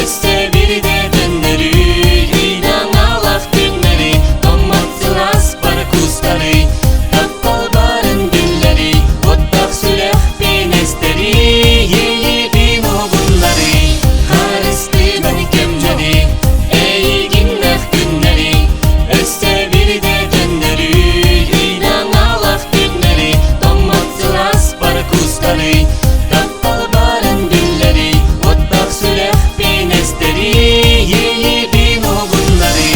өссө бирдэ төннөрүй, ыйдаҥалах күннэри, тоҥмот сылаас бар кустары, таптал барын биллэри, оттох сүрэхпин эстэри, иэйиибин уһугуннары. Харыстыыбын кэмнэри, эйигиннэх күннэри, өссө бирдэ төннөрүй, ыйдаҥалах күннэри, тоҥмот сылаас бар кустары, таптал барын биллэри, оттох сүрэхпин эстэри, иэйиибин уһугуннары.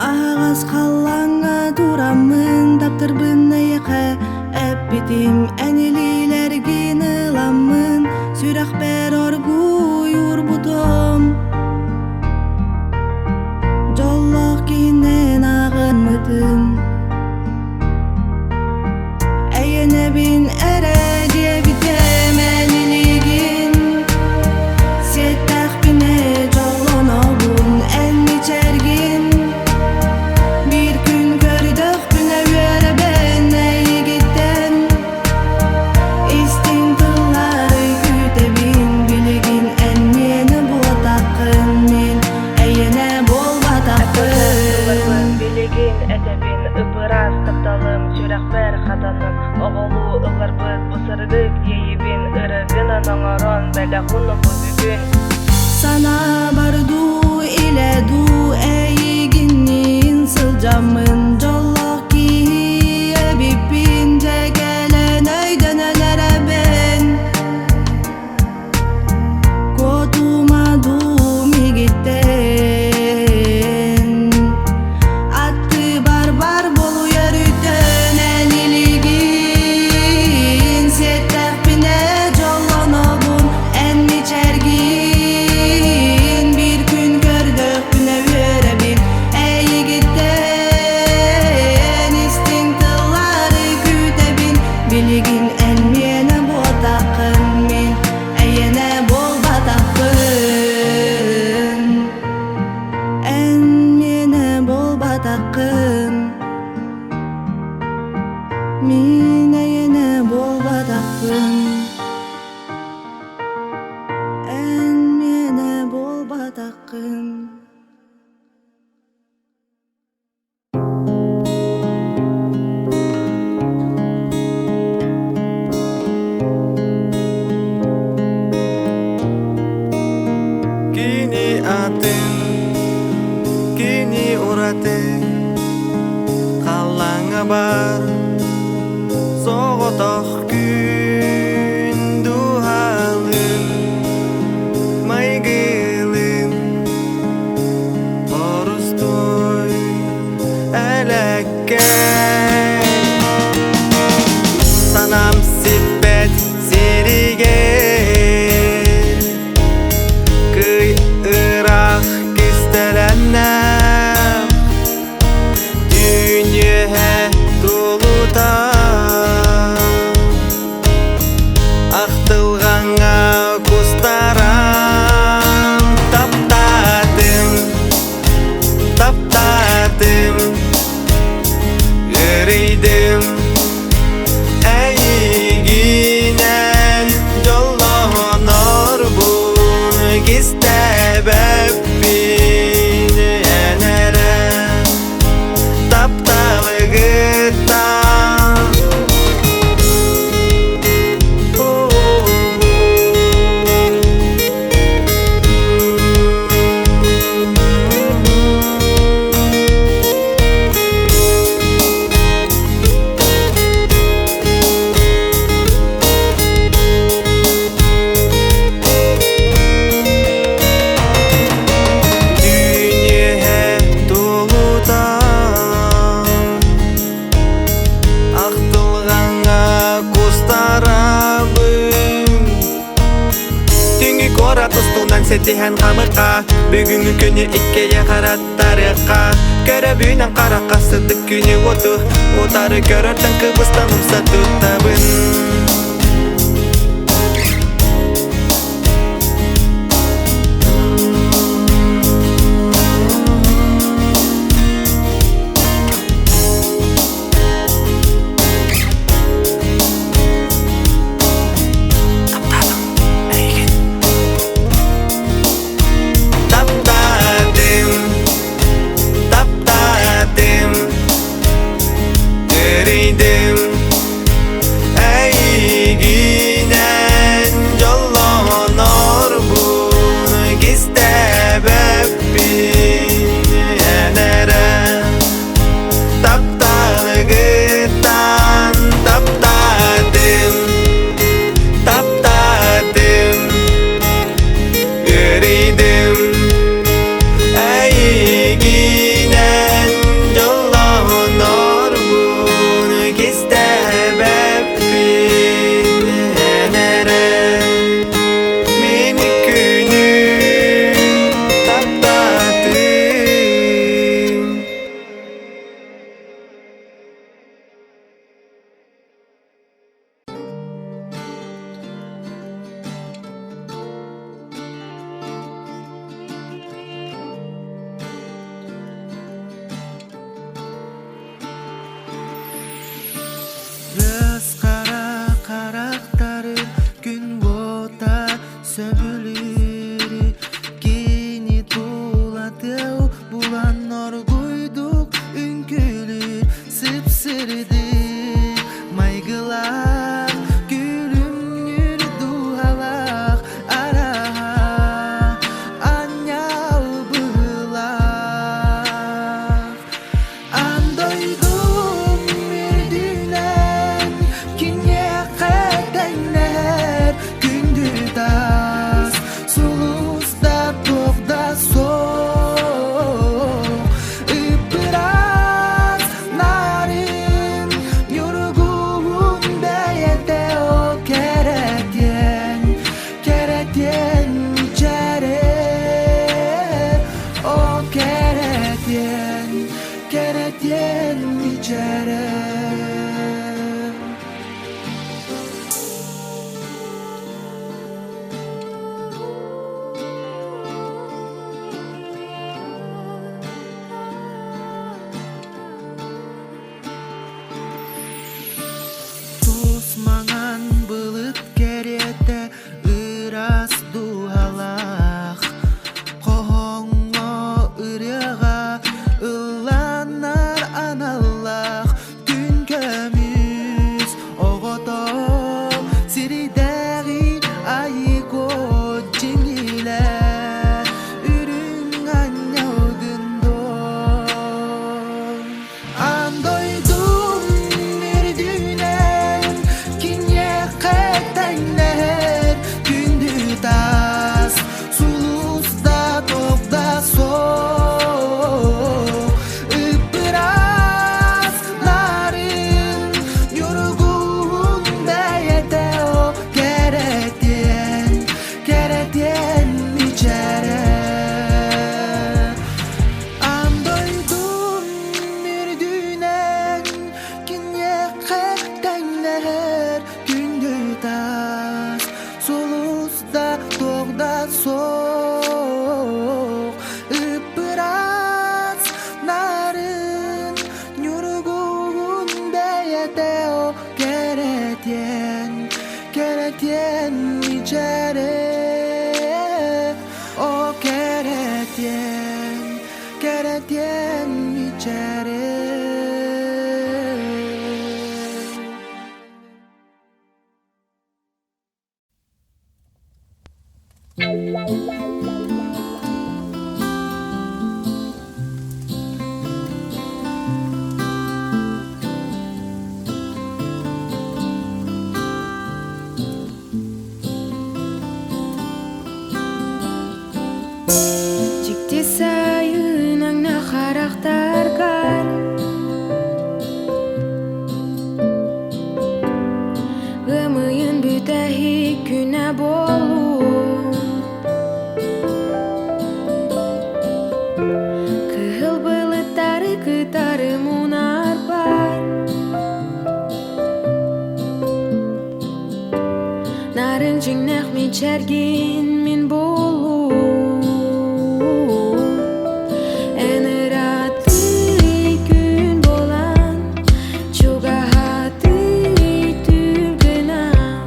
Аһаҕас халлааҥҥа тураммын таптырбын эйиэхэ эппитим эн илиилэргин ыламмын сүрэхпэр оргууй уурбутум дьоллоох киһинэн ааҕыммытым Эйэнэбин эрэ диэбитим эн илиигин Сиэттэхпинэ дьоллонобун эн мичээргин Биир күн көрдөхпүнэ үөрэбин эйигиттэн Истиҥ тыллары күүтэбин билигин эн миэнэ буотаххын мин эйиэнэ Этэҕэ буолбатахпын дылыбын, билигин этэбин ып-ыраас тапталым сүрэхпэр хатанным Оҕолуу ылларбыт бу сырдык иэйиибин ырыгынан оҥорон бэлэх ууннубут бүгүн Санаабар дуу, илэ дуу эйигинниин сылдьаммын дьоллоох киһи эбиппин дьэ кэлэн өйдөнөн эрэбин Куотума дуу миигиттэн Аттыбар бар болуйар үтөн эн илигин Сиэттэхпинэ дьоллонобун эн мичээргин Биир күн көрдөхпүнэ үөрэбин эйигиттэн. буолуохтааххын. Кини атын, кини ураты, халлааҥҥа бар соҕотох күн дууһалыын, майгылыын борустуой элэккэй. Санам сиппэт сиригэр Кый ыраах кистэлэннээх Түүн үөһэ тулута Ахтылҕаҥҥа кустаран Таптаатым, таптаатым Ыарыйдым эйигинэн дьоллонорбун кистээбэппин эн эрэ тапталыгыттан. Түүнүһэ тулутан Ахтылҕаҥҥа кустарабын Түҥү куорат устунан ситиһэн хамыка Бүгүҥҥү күнү иккиэ хараттарыахха Көрөбүнэн харахха сырдык күнү уоту Утары көрөртөн кыбыстан умса туттабын. Таптаатым, таптаатым, эрийдим. Суох Ыппырас нарын Ньургугун бэйэтэ о кэрэтиэн Кэрэтиэн мичээрэ О кэрэтиэн Кэрэтиэн мичээрэ. Дьикти сайын аҥна харахтаргар Ымыйын бүтэһик күнэ буолуо Кыһыл былыттары кытары мунарбар Нарын дьиҥнээх мичээргин мин буолуум Эн ыраатыы күн буолан Чугаһатыы түүл гынан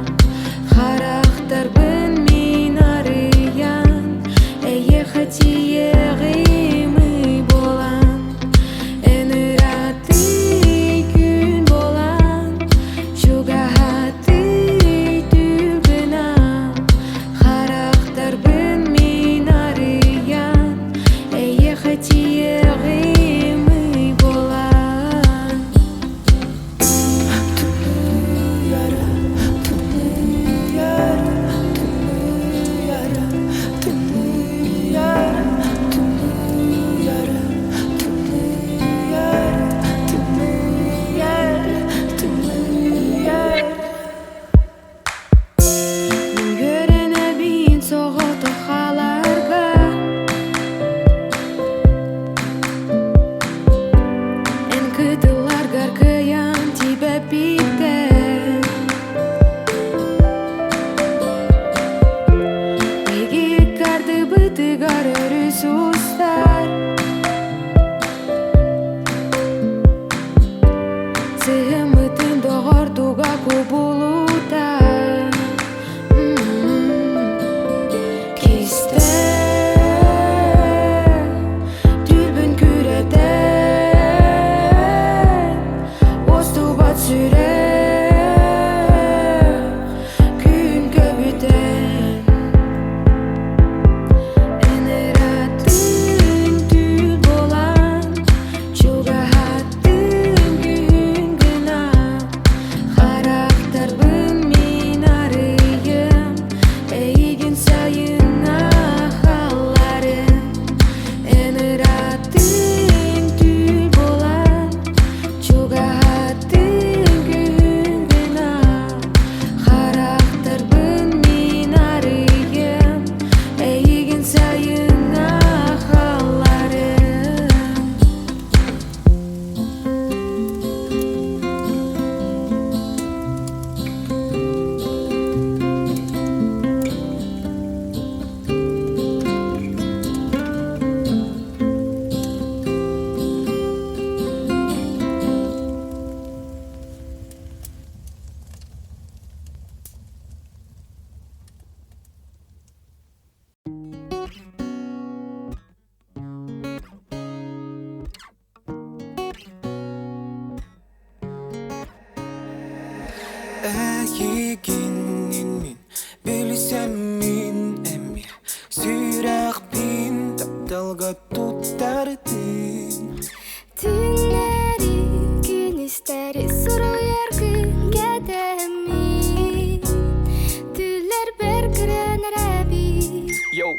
Харахтарбын мин арыйан Эйиэхэ тиийэҕим ый буолан Эн ыраатыы күн буолан Чугаһатыы түүл гынан Харахтарбын мин арыйан Эйиэхэ тиийэҕим ый буолан. Мин үөрэнэбин соҕотох хааларга Эн кытылларгар кыайан тиийбэппиттэн Биһиги ыккардыбытыгар өрүс устар Сыһыммытын доҕордуга кубулутар Кистэл Түлбүн күрэтэн Уостубат сүрэх Күн көбүтэн Эн ыраттыҥ түүл буолан Чугаһаттыҥ күһүн гынан Харахтарбын мин арыйым Эйигин сайынна хаалларым Эн ыраттыҥ түүл буолан Чугаһаттыҥ күһүн гынан Харахтарбын мин арыйым Эйигин сайынна хаалларым. Эйигиннин мин билсэммин эмиэ сүрэхпин тапталга туттардым. Түннэри күнүстэри суруйаргын кэтэммин Түллэрбэр көрөн эрэбин. Йоу,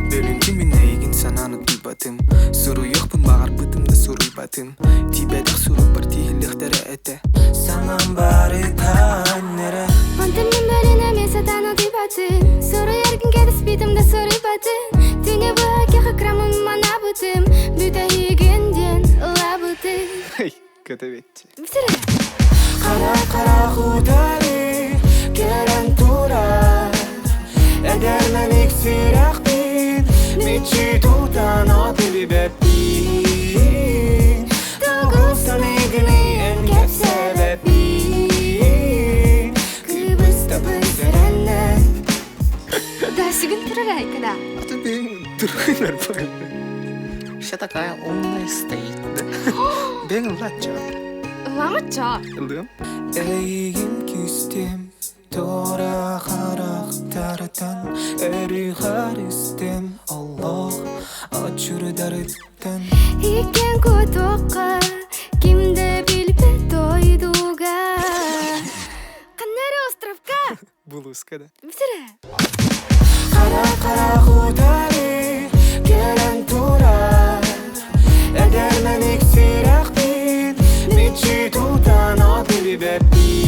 бөлүнтүм мин эйигин санааны тыйбатым. Суруйуохпун баҕарбытым да суруйбатым. Тиийбэтэх сурукпар тииһиллиэхтэрэ этэ. Санаам барытан эрэ. Онтон мин бөлүнэ сатаан утуйбатым. Суруйаргын кэтэспитим да суруйбатым. Түнү быһа кэхэ манабытым. Бүтэһигин диэн ылабытым. Хей, көтөбүтчи. Бүтэрэ. Қара қара худары керен турар. Эдерменик сүрэхпин. Мичи тутан билбэппин Тугу саныыгыный эн кэпсээбэппин Кыбыстабын сэрэннэ. Да, сүгүн турар да. А ты нормально. Вся такая умная стоит. Бэйэҥ ыллааччы. Ылламычча. Ыллыам. Эйигин күүстем, туора харахтартан Өрүү харыстым, олох очурдарыттан. Иккен кутуохха ким да билбэт дойдуга. Канары островка. Булуска да. Бүтүрэ. Хара хара хутары кэлэн турар Эдэрмэник сүрэхпин Мичи тутан билбэппин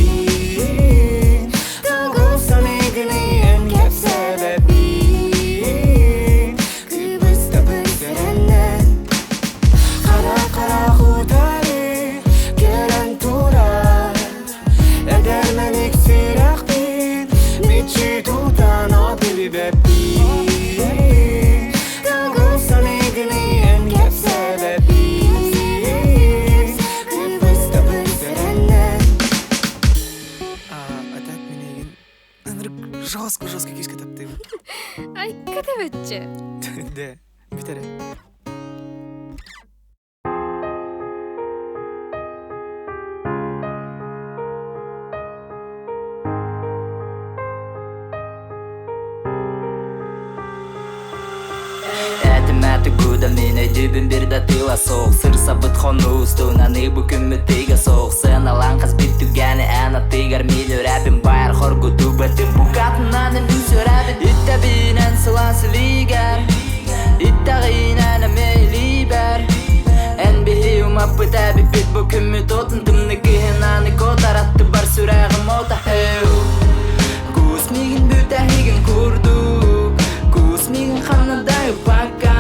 Тугу саныыгыный эн кэпсээбэппин Кыбыстабын сэрэннэ Хара хара хутары кэлэн турар Эдэрмэник сүрэхпин Мичи тутан билбэппин Тугу саныыгыный эн кэпсээбэппин Кыбыстабын сэрэннэ. А так мин эйигин ынырык жестко жестко күүскэ таптыыбын. Айка тэбэтчи. Да, бүтэрэ. Этим гуда мин өйдүүбүн бир да тыла суох Сырсабыт хонуустун аны бу күммүт тыга суох Сыаналаан хас бир түгэни эн аттыгар мин өрөбүн Байар хоргутубатын букатынан мин сүрэбин Иттэбинэн сылаас илиигэр Иттэҕинэн эмиэ илиибэр Эн биһи умаппыт эбиппит бу күммүт отун Тымны кыһын аны куотар аттыбар сүрэҕим ота Куус миигин бүтэһигин курдук Куус миигин ханна да ыппакка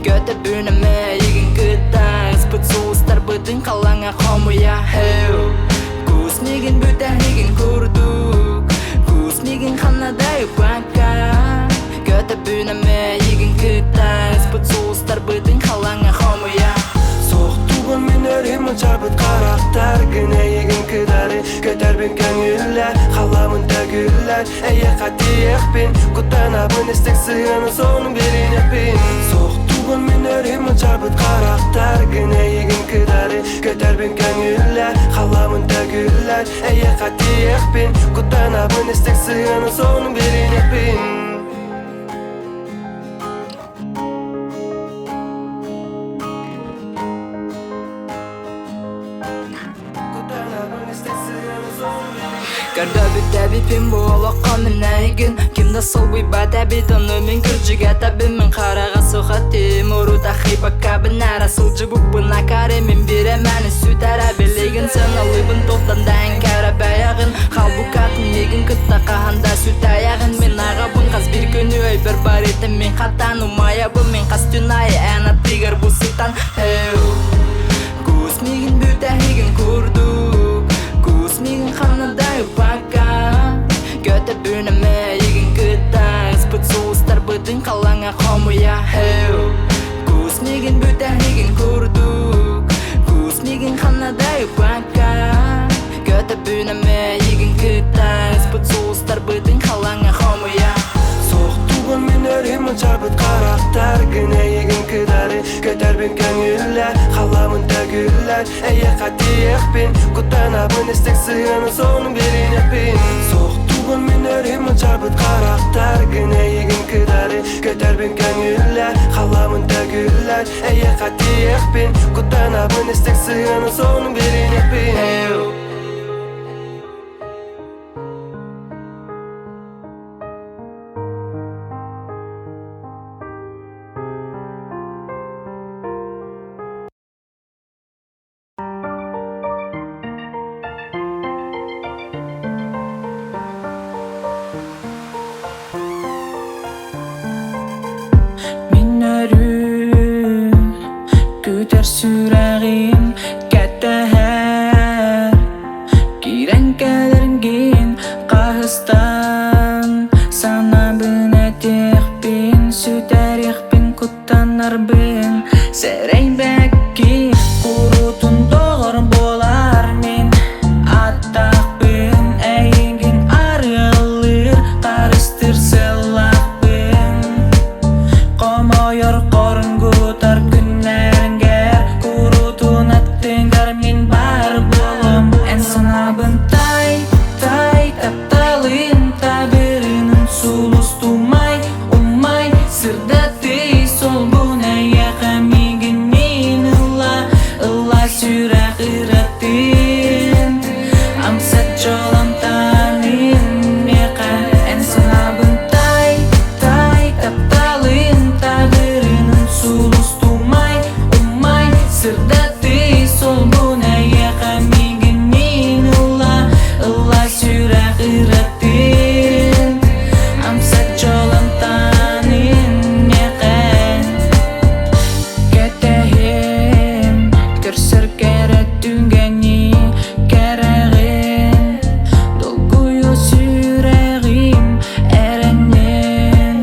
Көтөбүн эмиэ эйигин кытта Ыспыт сулустарбытын халлааҥҥа хомуйа Куус миигин бүтэһигин курдук Куус миигин ханна да ыппакка Көтөбүн эмиэ эйигин кытта Ыспыт сулустарбытын халлааҥҥа хомуйа Суохтуубун мин өрүү мунчаарбыт харахтаргын Эйигин кытары көтөрбүн көҥүллэр Халамын төгүллэр Эйиэхэ тиийиэхпин Куттанабын истиҥ сыһыаны сонун билиниэхпин Суохтуубун мин өрүү мунчаарбыт харахтаргын Эйигин кытары көтөрбүн көҥүллэр Халамын төгүллэр Эйиэхэ тиийиэхпин Куттанабын истиҥ сыһыаны сонун билиниэхпин Куттанабын истиҥ сыһыаны сонун Көрдөбүт эбиппин бу олоххо мин эйигин Ким да солбуйбат эбит ону мин кырдьык этэбин Мин хараҕа суох этим урут ахыйбаккабын Ара сылдьыбыппын акаары мин бириэмэни сүтэрэ Билигин сыаналыыбын туохтан да эн кэрэ бэйэҕин Халбукатын миигин кытта хаһан да сүтэйэҕин Мин аҕабын хас биир күнү өйбөр барытын Мин хатан умайабын мин хас түн аайы эн аттыгар бу сытан Куус миигин бүтэһигин курдук Куус миигин ханна да ыппакка Көтөбүн эмиэ эйигин кытта Ыспыт сулустарбытын халлааҥҥа хомуйа Куус миигин бүтэһигин курдук Куус миигин ханна да ыппакка Көтөбүн эмиэ эйигин кытта Ыспыт сулустарбытын халлааҥҥа хомуйа Суохтуубун мин өрүү мунчаарбыт харахтаргын Эйигин кытары көтөрбүн көҥүллэр Халамын төгүллэр Эйиэхэ тиийиэхпин Куттанабын истиҥ сыһыаны сонун билиниэхпин Суохтуубун мин өрүү мунчаарбыт харахтаргын Эйигин кытары көтөрбүн көҥүллэр Халамын төгүллэр Эйиэхэ тиийиэхпин Куттанабын истиҥ сыһыаны сонун билиниэхпин Мин өрүү күүтэр сүрэҕим кэтэһэр. куттанарбын Сэрэйбэккин Куруутун доҕор буолар мин Аттаахпын эйигин арыаллыыр Харыстыыр сыаллаахпын Хомойор хорунгутар күннэргэр Куруутун аттыгар мин баар буолуом Эн санаабын тай, тай, тапталын табырынын Сулустумай, умай, сырдатый солбун Эйиэхэ миигин мин ылла, ылла сүрэх ыратын Амсат дьолонтонун миэхэ Эн санаабын тай, тай, тапталын табырынын Сулустумай, умай, сырдатый солбун Эйиэхэ миигин мин ылла, ылла сүрэх ыратын Амсат дьолонтонун миэхэ Кэтэһим, көрсөр кэрэ түгэни кэрэҕин Долгуйу сүрэҕим эрэнин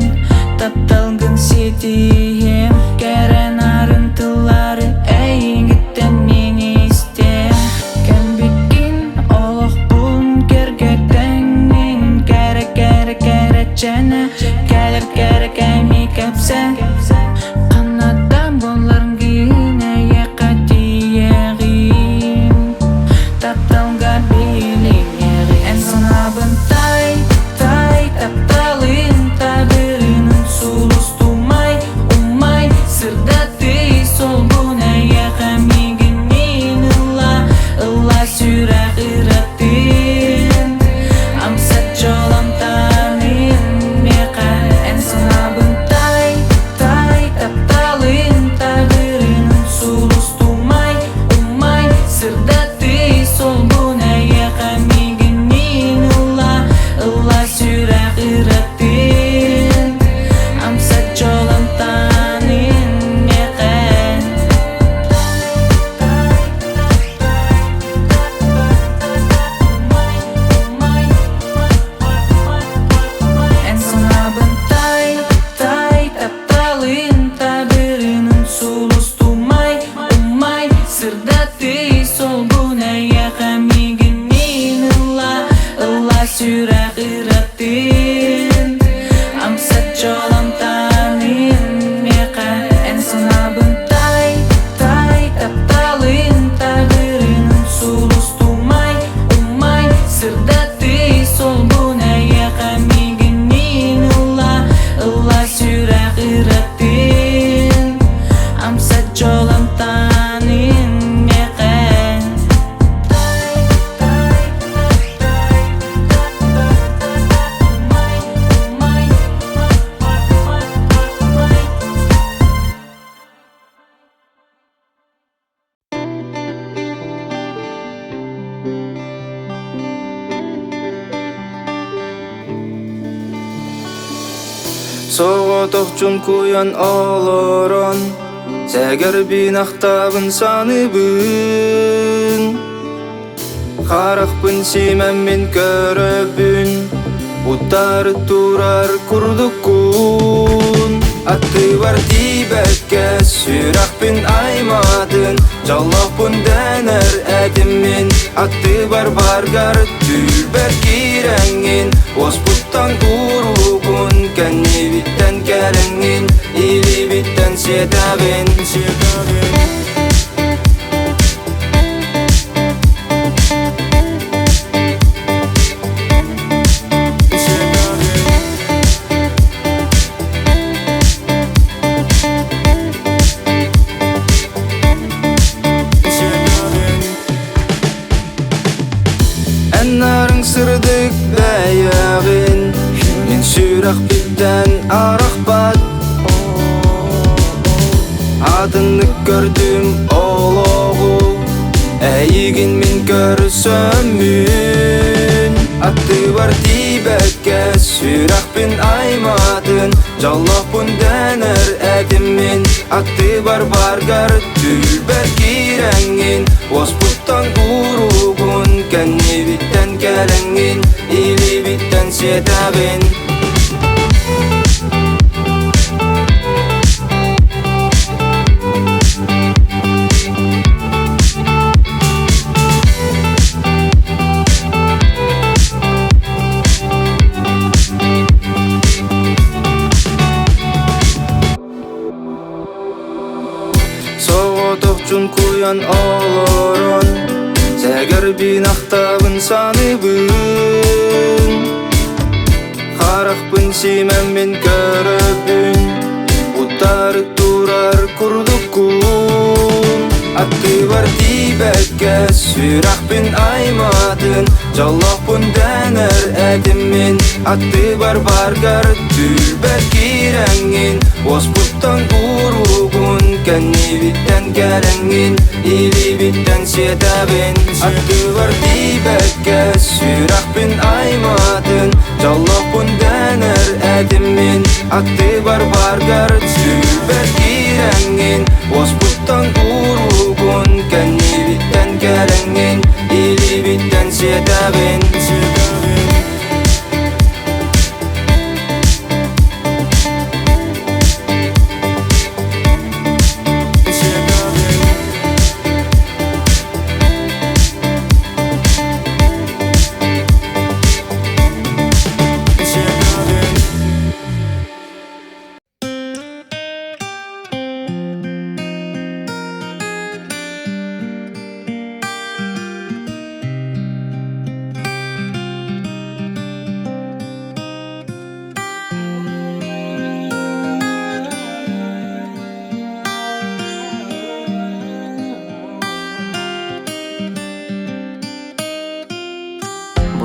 Тапталгын ситиһиэм Кэрэ нарын тыллары эйигиттэн мин истиэм Кэлбиккин олохпун кэргэтэҥҥин Кэрэ кэрэ кэрэчэнэ Кэлэр кэрэ кэми кэпсэ Ханнатан буларгын эйиэхэ тиийэҕин Тапталга билиҥҥэҕин Эн санаабын тай, тай, тапталын табырынын Сулустумай, умай, сырдатый солбун Эйиэхэ миигин мин ылла, ылла сүрэх ыратын Амсат дьолонтонун миэхэ Эн санаабын тай, тай, тапталын табырынын Сулустумай, умай, сырдатый солбун Эйиэхэ миигин мин ылла, ылла сүрэх ыратын Амсат дьолонтонун миэхэ Эн санаабын тай, тай, тапталын табырынын Сулустумай, умай, сырдатый солбун Эйиэхэ миигин мин ылла, ылла сүрэх ыратын Амсат дьолонтонун миэхэ Эн санаабын тай, тай, тапталын табырынын Сулустумай, умай, сырдатый солбун Эйиэхэ миигин мин ылла, ылла сүрэх ыратын Амсат дьолонтонун миэхэ Соҕотох чуҥкуйан олорон, сэгэрбин ахтабын саныыбын. Харахпын симэммин көрөбүн, утары турар курдуккун. Аттыбар тиийбэккэ сүрэхпин аймаатын, дьоллоохпун дэнэр этим мин. Аттыбар баргар түүлбэр киирэҥҥин, уоспуттан ууруугун, кэннибиттэн кэлэҥҥин, илиибиттэн сиэтэҕин, сиэтэҕин. Эн нарыҥ сырдык бэйэҕин Мин сүрэхпиттэн арахпат Атыннык көрдүм олоҕу Эйигин мин көрсөммүн Аттыбар тиийбэккэ сүрэхпин аймаатын Дьоллоохпун дэнэр этим мин Аттыбар баргар түүлбэр киирэҥҥин Уоспуттан ууругун кэннибиттэн кэлэҥҥин Илиибиттэн сиэтэҕин. Чуҥкуйан олорон Сэгэрбин ахтабын саныыбын Харахпын симэммин көрөбүн Утары турар курдуккун Аттыбар тиийбэккэ сүрэхпин аймаатын Дьоллоохпун дэнэр этим мин Аттыбар баргар түүлбэр киирэҥҥин Уоспуттан ууругун кэннибиттэн кэлэҥҥин Илиибиттэн сиэтэбин Аттыбар тиийбэккэ сүрэхпин аймаатын Дьоллоохпун дэнэр этим мин Аттыбар баргар түүлбэр киирэҥҥин Уоспуттан ууругун кэннибиттэн кэлэҥҥин Илиибиттэн сиэтэбин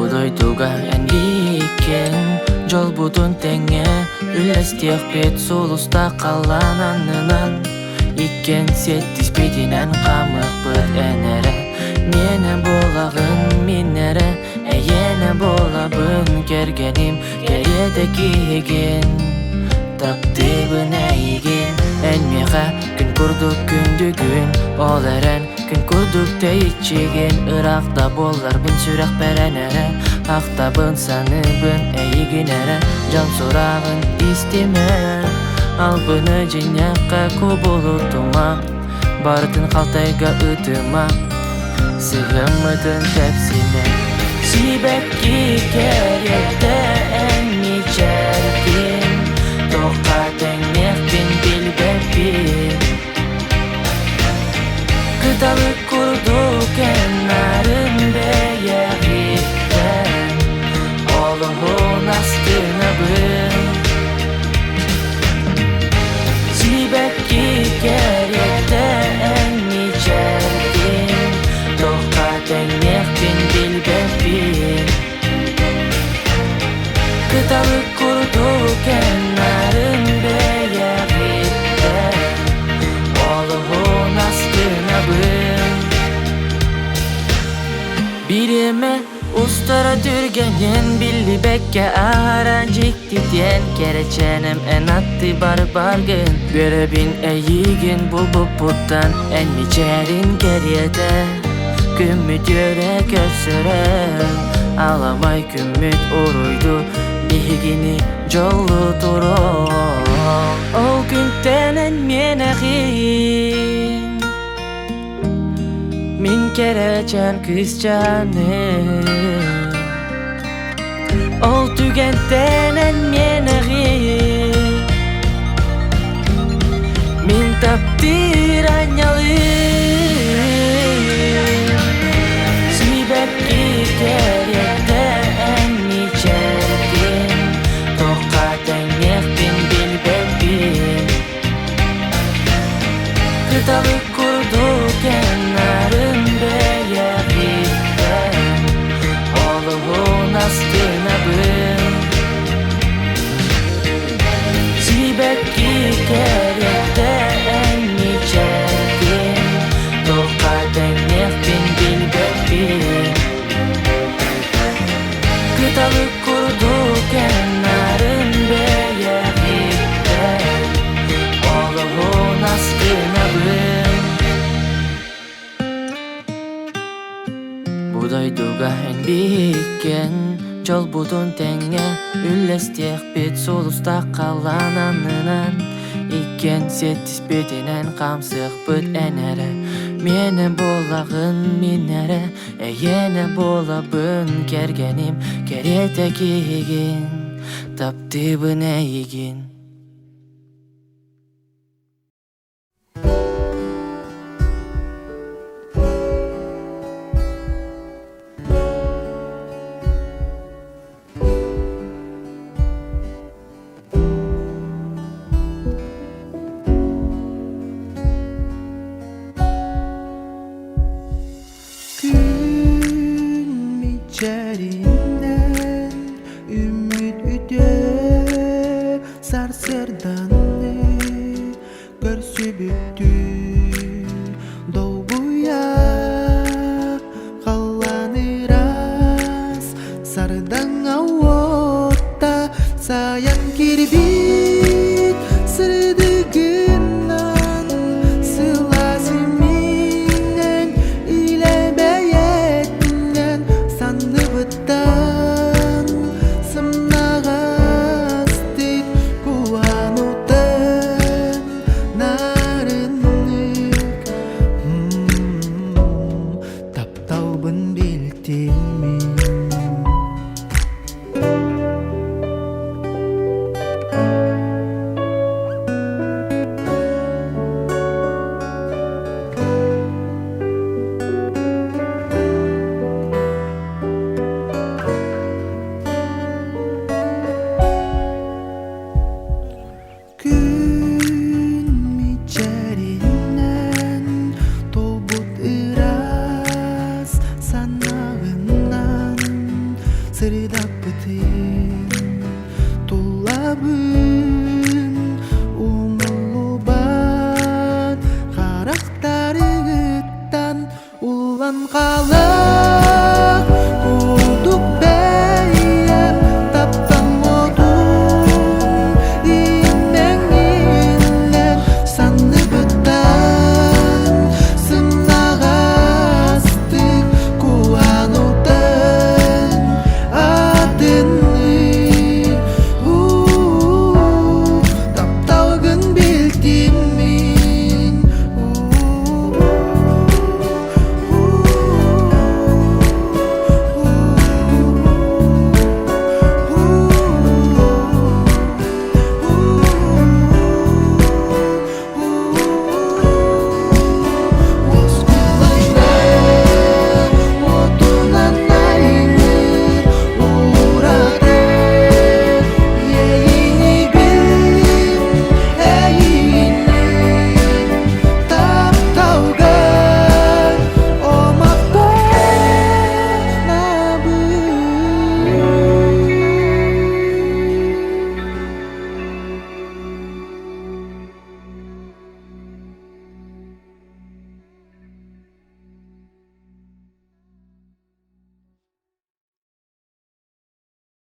Бу дойдуга эн иккиэн дьолбутун тэҥҥэ үллэстиэхпит сулустаах халлаан аннынан Иккиэн сиэттиспитинэн хаамыахпыт эн эрэ Миэнэ буолаҕын мин эрэ эйиэнэ буолабын кэргэним кэриэтэ киһигин Таптыыбын эйигин эн миэхэ күн курдук күндүгүн Ол эрэн күн курдук тэйиччигин Ыраах да буолларбын сүрэхпэр эн эрэ Ахтабын саныыбын эйигин эрэ Дьон сураҕын истимэ Албыны дьиҥнээххэ кубулутума Барытын халтайга ыытыма Сыһыаммытын тэпсимэ Сибэкки кэриэтэ эн мичээргин Туохха тэҥниэхпин билбэппин Кыталык курдук эн нарын бэйэҕиттэн Олоһун астынабын Сибэкки кэриэтэ эн мичээргин Туохха тэҥниэхпин билбэппин Кыталык курдук эн нарын бэйэҕиттэн Олоһун астынабын Бириэмэ устара түргэнин биллибэккэ аһара дьиктитиэн Кэрэчээнэм эн аттыбар баргын Үөрэбин эйиигин булбуппуттан эн мичээрин кэриэтэ Күммүт үөрэ көрсөрө Аламай күммүт уруйду биһигини дьоллу туруо Ол күнтэн эн миэнэҕин Мин кэрэчээн кыысчааным Ол түгэнтэн эн миэнэҕин Мин таптыыр анньалым Сибэкки кэриэтэ эн мичээргин Туохха тэҥниэхпин билбэппин Кыталык курдук эн нарын бэйэҕиттэн Олуһун астынабын Сибэкки кэриэтэ эн мичээргин Туохха тэҥниэхпин билбэппин Кыталык курдук эн нарын бэйэҕиттэн Олоһун астынабын Бу дойдуга эн биһиккин дьолбутун тэҥҥэ үллэстиэхпит сулустаах халлаан аннынан Иккиэн сиэттиспитинэн хаамсыахпыт эн эрэ Миэнэ буолаҕын мин эрэ эйиэнэ буолабын кэргэним кэриэтэ киһигин таптыыбын эйигин Бүттүү.